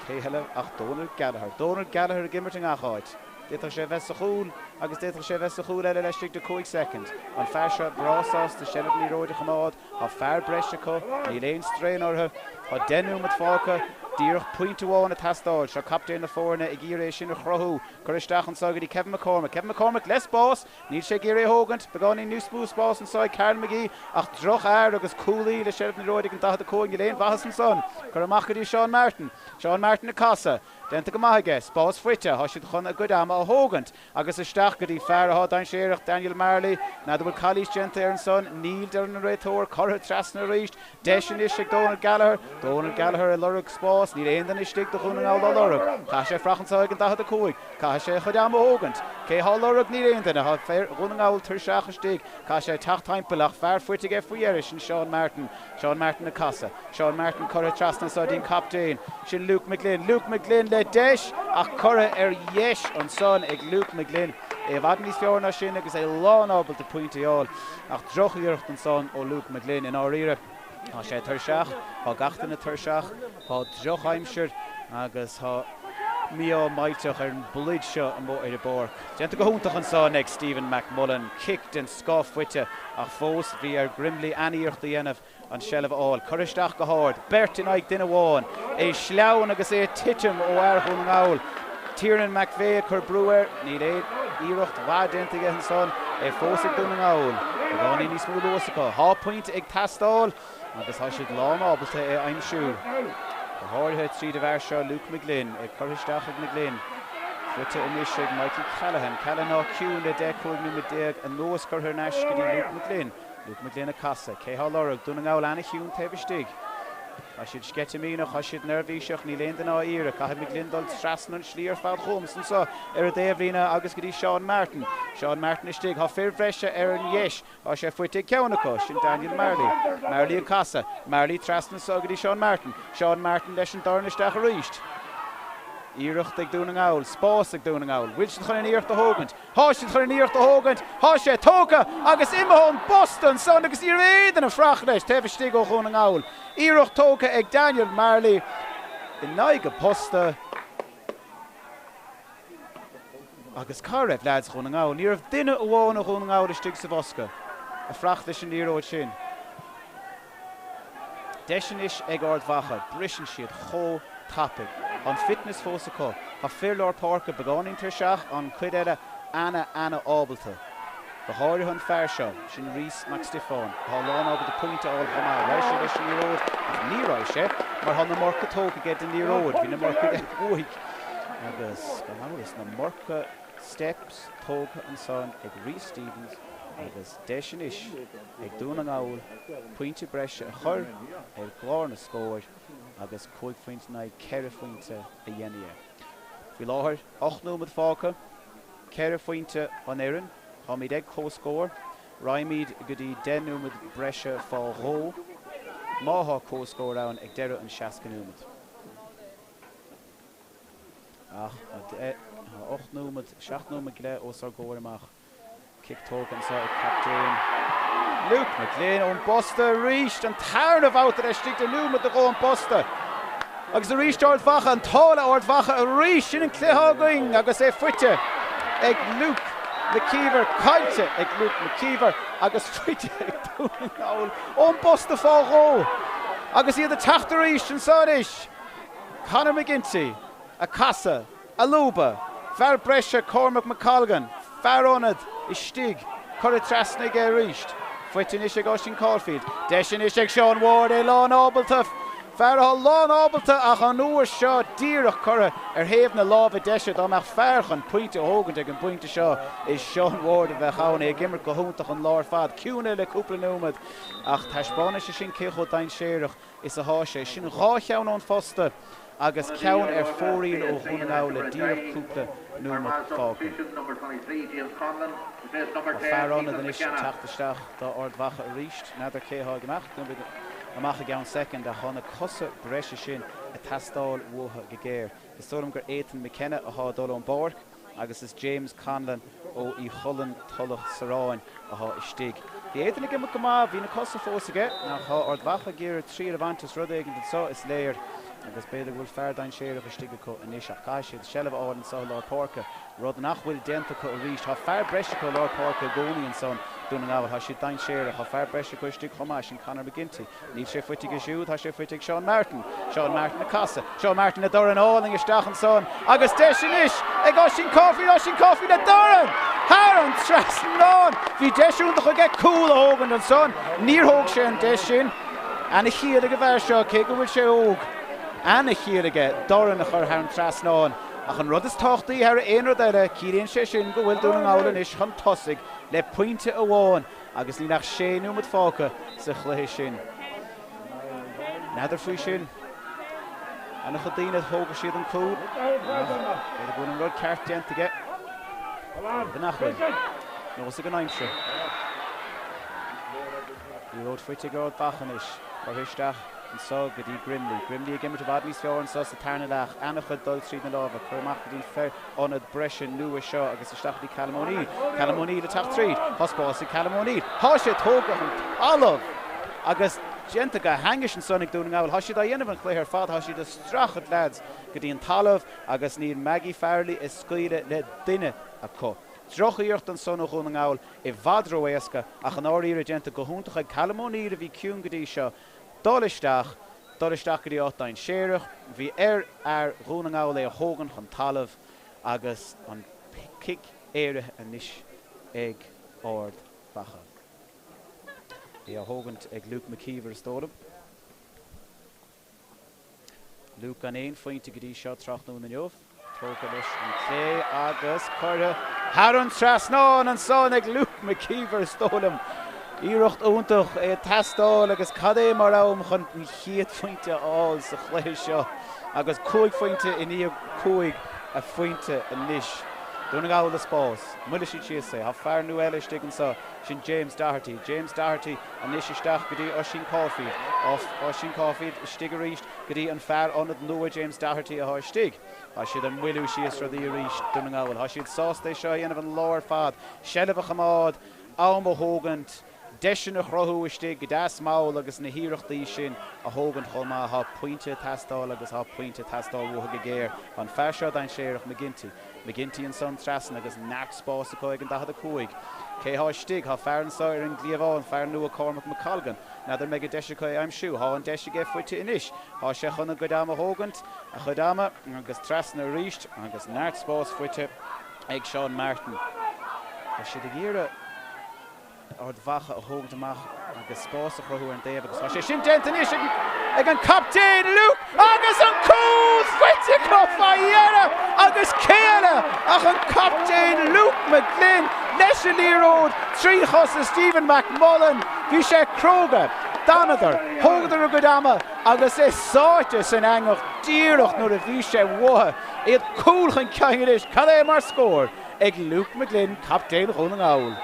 cé heile ach Dónal Gallagher. Dónal Gallagher ag imirt i ngach áit. D'fhéadfadh sé a bheith sa chúl agus d'fhéadfadh sé a bheith sa chúl eile laistigh de 5 soicind. An fear seo breá sásta seilbh na liathróide a choimeád. Tá fear breise acu, níl aon strain orthu. Tá 10 nóiméad fágtha, díreach pointe amháin ag teastáil. Seo captaen na foirne ag iarraidh é sin a chruthú. Curtha isteach anseo go dtí Kevin McCormack. Kevin McCormack le spás, níl sé ag iarraidh é a thógaint. Beagáinín níos mó spás anseo ag Karl McGee ach drochfhear agus cúlaí le seilbh na liathróide ag an 45, níl aon mhaitheas ansan. Curtha amach go dtí Seán Martin. Seán Martin ag casadh. Déanta go maith aige. Spás faighte. Tá siad chun a gcuid ama a thógaint. Agus isteach go dtí fear atá dainséarach, Daniel Marley. N'fheadar bhfuil calaois déanta air ansan? Níl, deireann an réiteoir. Curtha trasna arís. Deis anois ag Dónal Gallagher. Dónal Gallagher ag lorg spás. Níl aon duine istigh do Dhún na nGall á lorg. Caithfidh sé fuireach anseo ag an 45. Caithfidh sé a chuid ama a thógaint. Cé thá á lorg? Níl aon duine. Tá fir Dhún na nGall tuirseach istigh. Caithfidh sé teacht timpeall ach fear faighte aige faoi dheireadh, sin Seán Martin. Seán Martin ag casadh. Seán Martin curtha trasna anseo dtí'n captaen. Sin Luke McGlynn. Luke McGlynn le deis ach curtha ar dheis ansan ag Luke McGlynn. É i bhfad níos fearr ná sin agus é lán ábalta pointe a fháil ach droch-iarracht ansan ó Luke McGlynn. I ndáiríre, tá sé tuirseach, tá gach duine tuirseach, tá drochaimsir agus tá mí-ádh millteach ar an bpluid seo amuigh ar an bpáirc. Déanta go hiontach ansan ag Stephen McMullen. Cic den scoth faighte ach fós bhí ar Grimley an-iarracht a dhéanamh an tseilbh a fháil. Curtha isteach go hard. Beirt in aghaidh duine amháin. É sleamhain agus é ag titim ó fhear Dhún na nGall. Tiernan McVeigh ag cur brú air. Níl aon iarracht mhaith déanta aige ansan. É fós ag Dún na nGall. Beagáinín níos mó luas acu. Tá pointe ag teastáil agus tá siad lán ábalta é a aimsiú. Go háirithe tríd an bhfear seo, Luke McGlynn. É curtha isteach ag McGlynn. Faighte anois ag Michael Callaghan. Callaghan atá ciúin le 10, 15 nóiméad anuas curtha thar n-ais go dtí Luke McGlynn. Luke McGlynn ag casadh. Cé thá á lorg? Dún na nGall ana-chiúin taobh istigh. Tá siad sceitimíneach, tá siad neirbhíseach, níl aon duine á iarraidh. Caithfidh McGlynn dul trasna an slí ar fad chugamsa anseo ar an dtaobhlíne agus go dtí Seán Martin. Seán Martin istigh. Tá fir bhreise ar an dheis. Tá sé faighte ag ceann acu. Sin Daniel Marley. Marley ag casadh. Marley trasna anseo go dtí Seán Martin. Seán Martin leis an dorn isteach arís. Iarracht ag Dún na nGall. Spás ag Dún na nGall. Bhfuil siad chun an iarracht a thógaint? Tá siad chun an iarracht a thógaint. Tá sé tógtha agus imithe ón bposta ansan agus ní raibh aon duine ag fuireach leis taobh istigh ó Dhún na nGall. Iarracht tógtha ag Daniel Marley in aghaidh an posta agus cá raibh leaids Dhún na nGall? Ní raibh duine amháin ó Dhún na nGall istigh sa bhosca ag fuireach leis an liathróid sin. Deis anois ag Ard Mhacha. Briseann siad chomh tapaidh. Tá an fitness fós acu. Tá fir lár páirce beagáinín tuirseach, an chuid eile ana, ana ábalta. Go háirithe an fear seo, sin Rhys Mac Stiofáin, atá lán ábalta pointe a fháil chomh maith. Raghaidh sé leis an liathróid ach ní raghaidh sé mar tá an iomarca tógtha aige den liathróid. Bhí an iomarca aige uaidh. Agus gan amhras, an iomarca steps tógtha ansan ag Rhys Stevens agus deis anois ag Dún na nGall pointe breise a chur ar chlár na scóir agus 5 phointe in aghaidh 4 phointe a dhéanamh dhe. Faoi láthair, 8 nóiméad fágtha, 4 phointe an fhoireann, táimid ag comhscór, raghaimid go dtí 10 nóiméad breise fá dhó má thá comhscór ann ag deireadh an 60 nóiméad. Ach tá 8 nóiméad, 7 nóiméad go leith os ár gcomhair amach. Cic tógtha anseo ag captaen Luke McGlynn ón bposta arís. An tarna babhta laistigh de nóiméad nó dhó ón bposta. Agus arís Ard Mhacha, an t-ádh le Ard Mhacha arís. Sin an cluiche againn agus é faighte ag Luke McKeever, caillte ag Luke McKeever agus faighte ag Dún na nGall ón bposta fá dhó. Agus iad ag teacht arís anseo anois. Conor McGinty ag casadh. Ag lúbadh, fear breise Cormac McColgan, fear ionad istigh, curtha trasna aige arís. Faighte anois ag Oisín Caulfield. Deis anois ag Sean Ward, é lán ábalta, fear atá lán ábalta ach an uair seo díreach curtha ar thaobh na láimhe deise. Dá mbeadh fear chun pointe a thógaint ag an bpointe seo is Sean Ward a bheadh ann, é ag imirt go hiontach an lá ar fad. Ciúin le cúpla nóiméad ach taispeánann sé sin cé chomh dainséarach is atá sé. Sin 2 cheann ón phosta agus ceann ar fóraoil ó Dhún na nGall le díreach cúpla nóiméad fágtha. Tá fear ionaid anois ag teacht isteach d'Ard Mhacha arís. N'fheadar cé atá ag imeacht amach i gceann soicind ach tá na cosa breise sin ag teastáil uathu go géar. Is dóigh liom gur Ethan McKenna atá ag dul ón bpáirc agus is James Conlon ó Uí Chulainn Tulach Saráin atá istigh. Bhí Ethan ag imirt go maith, bhí na cosa fós aige, ach tá Ard Mhacha ag iarraidh triail a bhaint as rud éigin anseo, is léir, agus b'fhéidir go bhfuil fear dainséarach istigh acu anois ach caithfidh siad seilbh a fháil anseo i lár páirce, rud nach bhfuil déanta acu arís. Tá fear breise acu i lár páirce i gcónaí ansan, Dún na nGall. Tá siad dainséarach. Tá fear breise acu istigh chomh maith, sin Conor McGinty. Níl sé faighte aige siúd, tá sé faighte ag Seán Martin. Seán Martin ag casadh. Seán Martin le dorn álainn isteach ansan agus deis anois ag Oisín Caulfield, Oisín Caulfield le dorn! Thar an trasnán! Bhí deis iontach aige cúl a thógaint ansan. Níor thóg sé an deis sin. Ana-chiall ag an bhfear seo, cé go bhfuil sé óg. Ana-chiall aige dorn a chur thar an trasnán. Ach an rud is tábhachtaí thar aon rud eile, ciallaíonn sé sin go bhfuil Dún na nGall anois chun tosaigh le pointe amháin. Agus níl ach sé nóiméad fágtha sa chluiche sin. N'fheadar faoi sin. An-chuid daoine a thógfaidh siad an cúl. Ach b'fhéidir go bhfuil an rud ceart déanta aige. B'fhéidir nach bhfuil. Nós ag an aimsir. Liathróid faighte ag Ard Mhacha anois. Curtha isteach anso go dtí Grimley. Grimley ag imirt i bhfad níos fearr anso sa tarna leath. An-chuid dul tríd na lámha. Curtha amach go dtí an fear ionad breise nua seo agus isteach go dtí Callum O'Neill. Callum O'Neill ag teacht tríd. Tá spás ag Callum O'Neill. Tá sé tógtha chun talamh agus déanta go hainnis ansan ag Dún na nGall. Tá siad á dhéanamh an chluiche ar fad. Tá siad ag streachailt leaids go dtí an talamh agus níl Maggie Farrelly ag scaoileadh le duine acu. Droch-iarracht ansan ó Dhún na nGall, i bhfad ró-éasca ach i ndáiríre déanta go hiontach ag Callum O'Neill a bhí ciúin go dtí seo. Dul isteach. Dul isteach go dtí áit dainséarach. Bhí ar fhear Dhún na nGall é a thógaint chun talaimh agus an cic éirithe anois ag Ard Mhacha. É á thógaint ag Luke McKeever is dóigh liom. Luke gan aon phointe go dtí seo tráthnóna inniu. Tógtha leis an chlé agus curtha thar an trasnán ansan ag Luke McKeever is dóigh liom. Iarracht iontach, é ag teastáil agus cad é mar am chun an chéad phointe a fháil sa chluiche seo agus 5 phointe i ndiaidh 5 phointe anois. Dún na nGall le spás. Moillfidh siad síos é. Tá fear nua eile istigh anso, sin James Doherty. James Doherty anois isteach go dtí Oisín Caulfield. Oisín Caulfield istigh arís go dtí an fear ionad nua James Doherty atá istigh. Tá siad ag moilliú síos rudaí arís, Dún na nGall. Tá siad sásta é seo a dhéanamh an lá ar fad. Seilbh a choimeád, am a thógaint, deiseanna a chruthú istigh go deas mall agus na hiarrachtaí sin a thógaint chomh maith. Tá pointe ag teastáil agus tá pointe ag teastáil uathu go géar. Tá an fear seo dainséarach, McGinty. McGinty ansan trasna agus neart spáis acu ag an 45. Cé thá istigh? Tá fear anso ar an gcliabhán, fear nua Cormac McColgan. N'fheadar mbeidh an deis acu é aimsiú. Thá an deis aige faighte anois. Thá sé chun a gcuid ama thógaint, a chuid ama, agus trasna arís agus neart spáis faighte ag Seán Martin. Tá siad ag iarraidh. Ard Mhacha a thógaint amach agus spás a chruthú ar an dtaobh agus tá sé sin déanta anois ag an captaen Luke agus an cúl faighte acu fá dheireadh agus cé eile ach an captaen Luke McGlynn leis an liathróid trí chosa Stephen McMullen. Bhí sé cróga, d'fhanadar, thógadar a gcuid ama agus é sáite san eangach díreach nuair a bhí sé uathu. Iad cúl chun cinn anois, cad é mar scór! ag Luke McGlynn, captaen Dhún na nGall.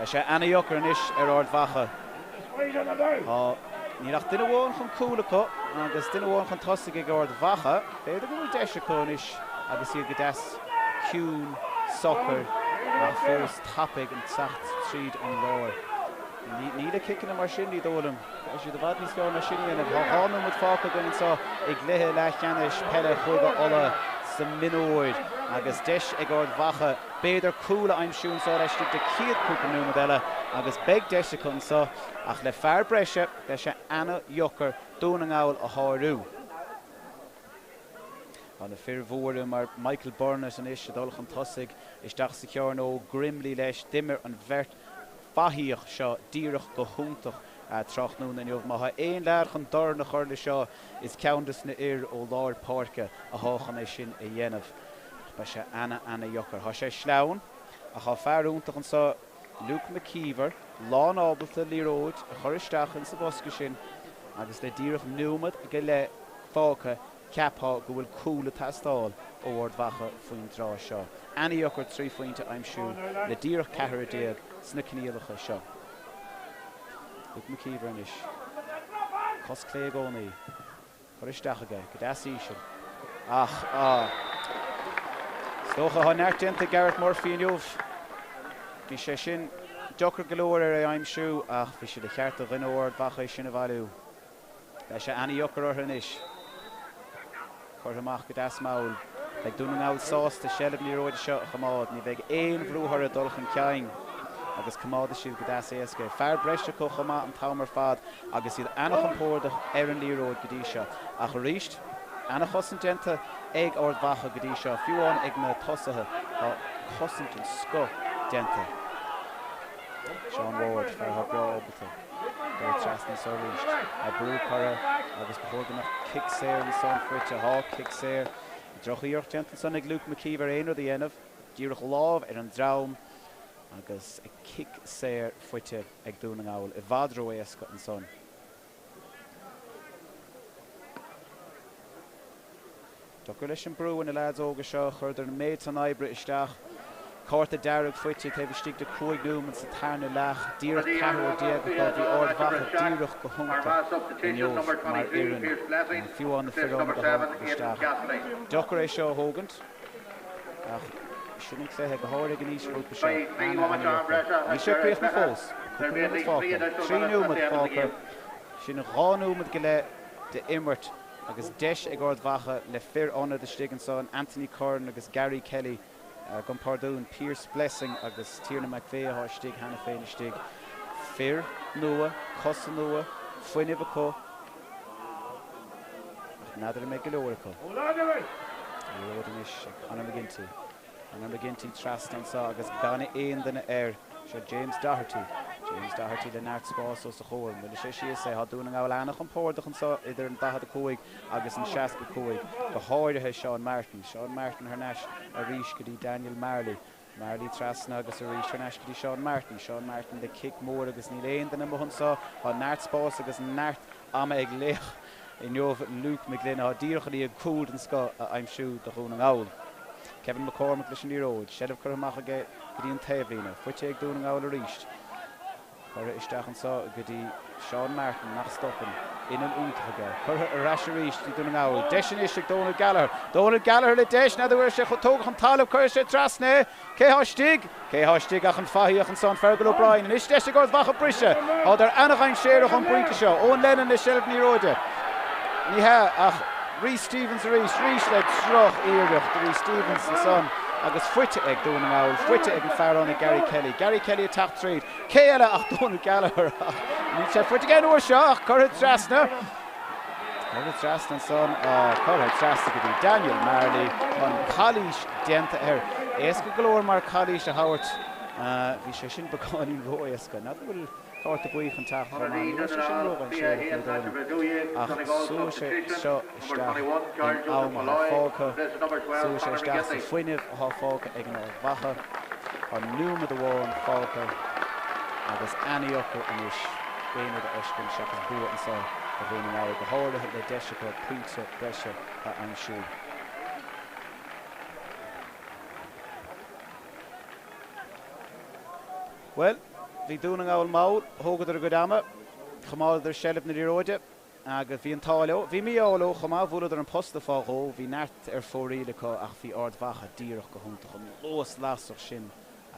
Tá sé ana-dheacair anois ar Ard Mhacha. Tá. Níl ach duine amháin chun cúil acu agus duine amháin chun tosaigh ag Ard Mhacha. B'fhéidir go bhfuil deis acu anois agus iad go deas ciúin, socair ach fós tapaidh ag teacht tríd an lár. Ní le ciceanna mar sin, ní dóigh liom. Beidh siad i bhfad níos fearr ná sin a dhéanamh. Tá 2 nóiméad fágtha againn anseo i gcluiche leathcheannais peile Chúige Uladh sa mionúir agus deis ag Ard Mhacha b'fhéidir cúl a aimsiú anseo laistigh de chéad cúpla nóiméad eile agus beidh deis acu anseo ach le fear breise beidh sé ana-dheocair Dún na nGall a shárú. Tá na fir mhóra mar Michael Burnett anois ag dul chun tosaigh isteach sa chearnóg, Grimley leis, d'imir an bheirt fathaíoch seo díreach go hiontach tráthnóna inniu. Má thá aon leaid chun dorn a chur le seo, is ceann des na fhir ó lár páirce athá chun é sin a dhéanamh. Ach beidh sé ana ana dheocair. Thá sé sleamhain, ach thá fear iontach anso, Luke McKeever, lán ábalta liathróid a chur isteach insa bhosca sin agus le díreach neomad go leith fágtha cheapfá go bhfuil cúl ag teastáil ó Ard Mhacha faoin dtráth seo. Ana-dheocair 3 phointe a aimsiú le díreach 14 sna coinníollacha seo. Luke McKeever anois. Cos clé i gcónaí. Curtha isteach aige go deas íseal. Ach, ah. Is dócha thá neart déanta ag Gareth Murphy inniu. Bhí sé sin deocair go leor air é a aimsiú ach bhí sé de cheart do dhuine ó Ard Mhacha é sin a bhailiú. Beidh sé ana-dheocair orthu anois. Curtha amach go deas mall. Beidh Dún na nGall sásta seilbh na liathróide seo a choimeád. Ní bheidh aon bhrú orthu dul chun cinn agus coimeádfaidh siad go deas éasca é. Fear breise acu chomh maith an t-am ar fad agus iad ana-chompordach ar an liathróid go dtí seo. Ach arís, ana-chosaint déanta ag Ard Mhacha go dtí seo, fiú amháin ag na tosaithe, tá cosaint den scoth déanta. Seán Ward, fear atá breá ábalta dul trasna anso arís. Tá brú curtha agus ba chóir go mbeadh cic saor ansan faighte. Tá cic saor. Drochiarracht déanta ansan ag Luke McKeever aon rud a dhéanamh. Díreach lámh ar an drom agus cic saor faighte ag Dún na nGall. I bhfad ró-éasca ansan. Deocair leis an brú ar na leaids óga seo, chuireadar an méid san oibre isteach. Cárta dearg faighte taobh istigh de 5 nóiméad sa tarna leath, díreach ceathrar déag acu. Bhí Ard Mhacha díreach go hiontach inniu mar fhoireann, fiú amháin na fir ionaid a tháinig isteach. Deocair é seo a thógaint ach sin an cluiche, go háirithe ag an aoisghrúpa seo. Ana-ana-dheocair. Níl sé críochnaithe fós. Cúpla nóiméad fágtha. 3 nóiméad fágtha. Sin 2 nóiméad go leith d'imirt. Agus deis ag Ard Mhacha le fir ionaid istigh ansan, Anthony Curran agus Gary Kelly, gabh mo phardún, Pierce Blessing agus Tiernan McVeigh atá istigh cheana féin istigh. Fir nua, cosa nua, fuinneamh acu ach n'fheadar an mbeidh go leor acu. Liathróid anois ag Conor McGinty. Conor McGinty trasna anseo agus gan aon duine air. Seo James Doherty. James Doherty le neart spáis os a chomhair. Buailfidh sé síos é. Tá Dún na nGall ana-chompordach anseo idir an 45 agus an 65, go háirithe Seán Martin. Seán Martin thar n-ais arís go dtí Daniel Marley. Marley trasna agus arís thar n-ais go dtí Seán Martin. Seán Martin le cic mór agus níl aon duine amuigh anseo. Tá neart spáis agus neart ama ag laoch inniu Luke McGlynn atá díreach i ndiaidh cúl den scoth a aimsiú do Dhún na nGall. Kevin McCormack leis an liathróid, seilbh curtha amach aige go dtí an taobhlíne, faighte ag Dún na nGall arís. Curtha isteach anseo go dtí Seán Martin nach stopann, inneall iontach aige. Curtha ar ais arís go dtí Dún na nGall. Deis anois ag Donal Gallagher. Donal Gallagher le deis, n'fheadar an raibh sé chomh tógtha chun talaimh, cuirfidh sé trasna é. Cé thá istigh? Cé thá istigh ach an fathaíoch ansan, Fergal O'Brien. Anois deis ag Ard Mhacha briseadh. Tádar ana-dhainséarach ón bpointe seo. Eoin Lennon le seilbh na liathróide. Ní hea, ach Rhys Stevens arís, arís le droch-iarracht Rhys Stevens ansan agus faighte ag Dún na nGall, faighte ag an fear ionaid Gary Kelly. Gary Kelly ag teacht tríd. Cé eile ach Donal Gallagher ach níl sé faighte aige an uair seo ach curtha trasna. Curtha trasna ansan, curtha trasna go dtí Daniel Marley. Tá an calaois déanta air. Éasca go leor mar calaois a thabhairt. Bhí sé sin beagáinín ró-éasca. N'fheadar an bhfuil cárta buí chun teacht chomh maith. Ní raibh sé sin ródhainséarach, ní dóigh liom. Ach súfaidh sé seo isteach in am atá fágtha. Súfaidh sé isteach sa fuinneamh atá fágtha ag an Ard Mhacha. Tá nóiméad amháin fágtha agus ana-dheocair anois aon rud a fheiscint seachas bua anseo do Dhún na nGall, go háirithe le deis acu pointe breise a aimsiú. Bhuel, bhí Dún na nGall mall, thógadar a gcuid ama. Choimeádadar seilbh na liathróide agus bhí an t-ádh leo. Bhí mí-ádh leo chomh maith, bhuaileadar an posta fá dhó, bhí neart ar fóraoil acu ach bhí Ard Mhacha díreach go hiontach, an luas lasrach sin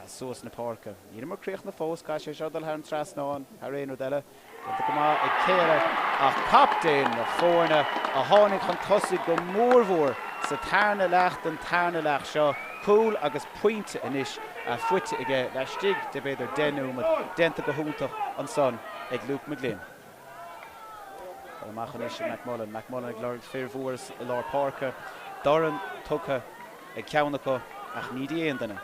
suas na páirce. Níleamar críochnaithe fós, caithfidh sé seo dul thar an trasnán, thar aon rud eile. Déanta go maith ag Kelleher ach captaen na foirne a tháinig chun tosaigh go mórmhór sa tarna leath den tarna leath seo, cúl agus pointe anois faighte aige laistigh de b'fhéidir 10 nóiméad, déanta go hiontach ansan ag Luke McGlynn. Dul amach anois ag McMullen, McMullen ag lorg fir mhóra i lár páirce, dorn tugtha ag ceann acu ach ní dtí aon duine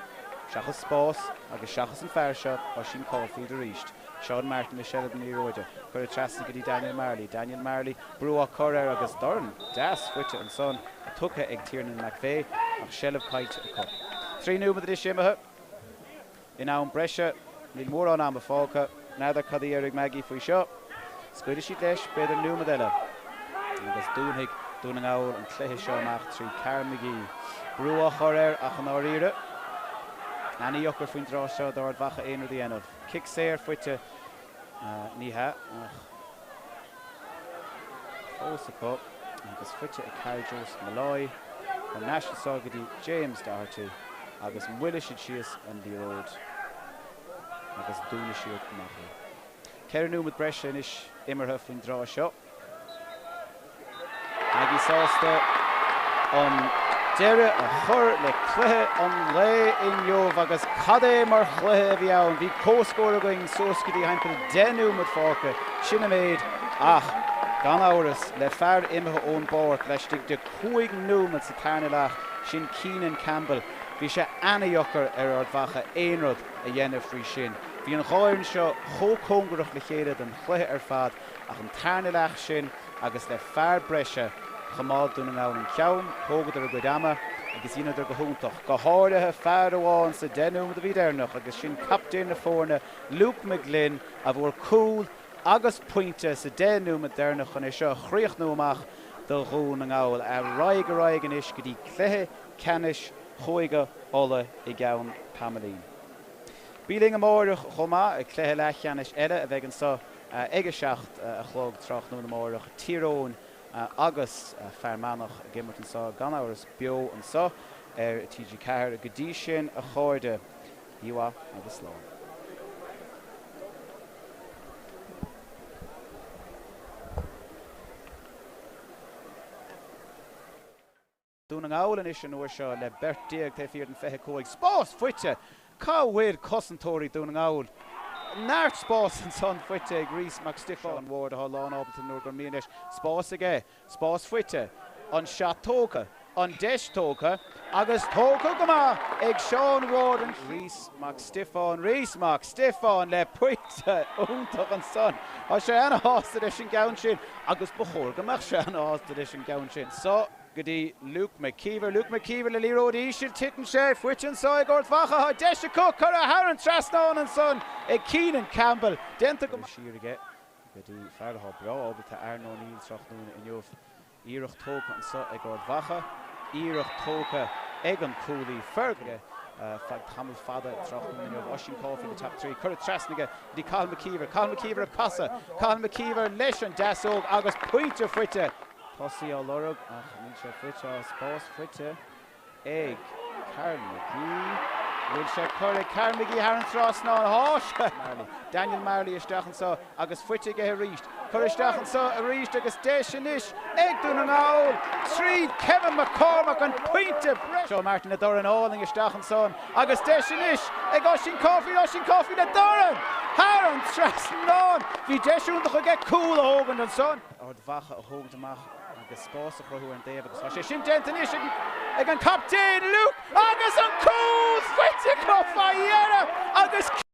seachas spás agus seachas an fear seo, Oisín Caulfield arís. Seán Martin le seilbh na liathróide. Curtha trasna go dtí Daniel Marley. Daniel Marley, brú á cur air agus dorn deas faighte ansan, tugtha ag Tiernan McVeigh ach seilbh caillte acu. 3 nóiméad anois imithe in am breise. Níl mórán ama fágtha. N'fheadar cad a déarfaidh Maggie faoi seo. Scaoilfidh siad leis, b'fhéidir nóiméad eile agus dúnfaidh Dún na nGall an cluiche seo amach trí Karl McGee. Brú á chur air ach i ndáiríre, ana-dheacair faoin dtráth seo d'Ard Mhacha aon rud a dhéanamh. Cic saor faighte, ní hea, ach fós acu agus faighte ag Karl Joseph Molloy. Thar n-ais anso go dtí James Doherty agus moillfidh siad síos an liathróid agus dúnfaidh siad amach í. 4 nóiméad breise anois imeartha faoin dtráth seo. Maggie sásta an deireadh a chur le cluiche an lae inniu agus cad é mar chluiche a bhí ann! Bhí comhscór againn suas go dtí thimpeall 10 nóiméad fágtha, sin an méid, ach gan amhras le fear imithe ón bpáirc laistigh de 5 nóiméad sa tarna leath, sin Keenan Campbell, bhí sé ana-dheacair ar Ard Mhacha aon rud a dhéanamh faoi sin. Bhí an dhá fhoireann seo chomh cóngarach le chéile don chluiche ar fad Ach an tarna leath sin agus le fear breise, choimeád Dún na nGall an ceann, thógadar a gcuid ama agus dheineadar go hiontach, go háirithe fear amháin sa 10 nóiméad a bhí deireanach agus sin captaen na foirne Luke McGlynn a bhfuair cúl agus pointe sa 10 nóiméad deireanach chun é seo a chríochnú amach do Dhún na nGall. Ar aghaidh ar aghaidh anois go dtí cluiche ceannais Chúige Uladh i gceann tamaillín. Bí linn amáireach chomh maith, cluiche leathcheannais eile a bheidh anseo ag 7 a chlog tráthnóna amáireach, Tír Eoghain agus Fear Manach ag imirt anseo, gan amhras beo anseo ar TG4. Go dtí sin, a chairde, oíche mhaith agus slán. Dún na nGall anois an uair seo le beirt taobh thiar den 25. Spás faighte! Cá bhfuil cosantóirí Dún na nGall? Neart spás ansan faighte ag Rhys Mac Stiofáin. Seán Ward atá lán ábalta nuair gur mian leis. Spás aige. Spás faighte. An seat tógtha. An deis tógtha. Agus tógtha go maith ag Seán Ward an. Rhys Mac Stiofáin. Rhys Mac Stiofáin le pointe iontach ansan. Tá sé ana-shásta leis an gceann sin agus ba chóir go mbeadh sé ana-shásta leis an gceann sin. So. go dtí Luke McKeever. Luke McKeever le liathróid íseal, titeann sé, faighte anso ag Ard Mhacha, tá deis acu, curtha thar an trasnán ansan ag Keenan Campbell, déanta go maith. Siar aige go dtí fear atá breá ábalta, Aaron O'Neill tráthnóna inniu. Iarracht tógtha anso ag Ard Mhacha, iarracht tógtha ag an cúlaí Fergal feadh tamall fada tráthnóna inniu. Oisín Caulfield ag teacht tríd, curtha trasna aige go dtí Cathal McKeever, Cathal McKeever ag casadh, Cathal McKeever leis an deasóg agus pointe faighte. Tosaí á lorg ach níl sé faighte. Tá spás faighte ag Karl McGee. Bhfuil sé curtha ag Karl McGee thar an trasnán? Tá sé! Marley. Daniel Marley isteach anseo agus faighte aige arís. Curtha isteach anseo arís agus deis anois ag Dún na nGall tríd Kevin McCormack an pointe breise. Seán Martin le dorn álainn isteach ansan agus deis anois ag Oisín Caulfield. Oisín Caulfield le dorn thar an trasnán! Bhí deis iontach aige cúl a thógaint ansan. Ard Mhacha a thógaint amach agus spás a chruthú ar an dtaobh agus tá sé sin déanta anois ag an captaen Luke agus an cúl faighte acu fá dheireadh agus.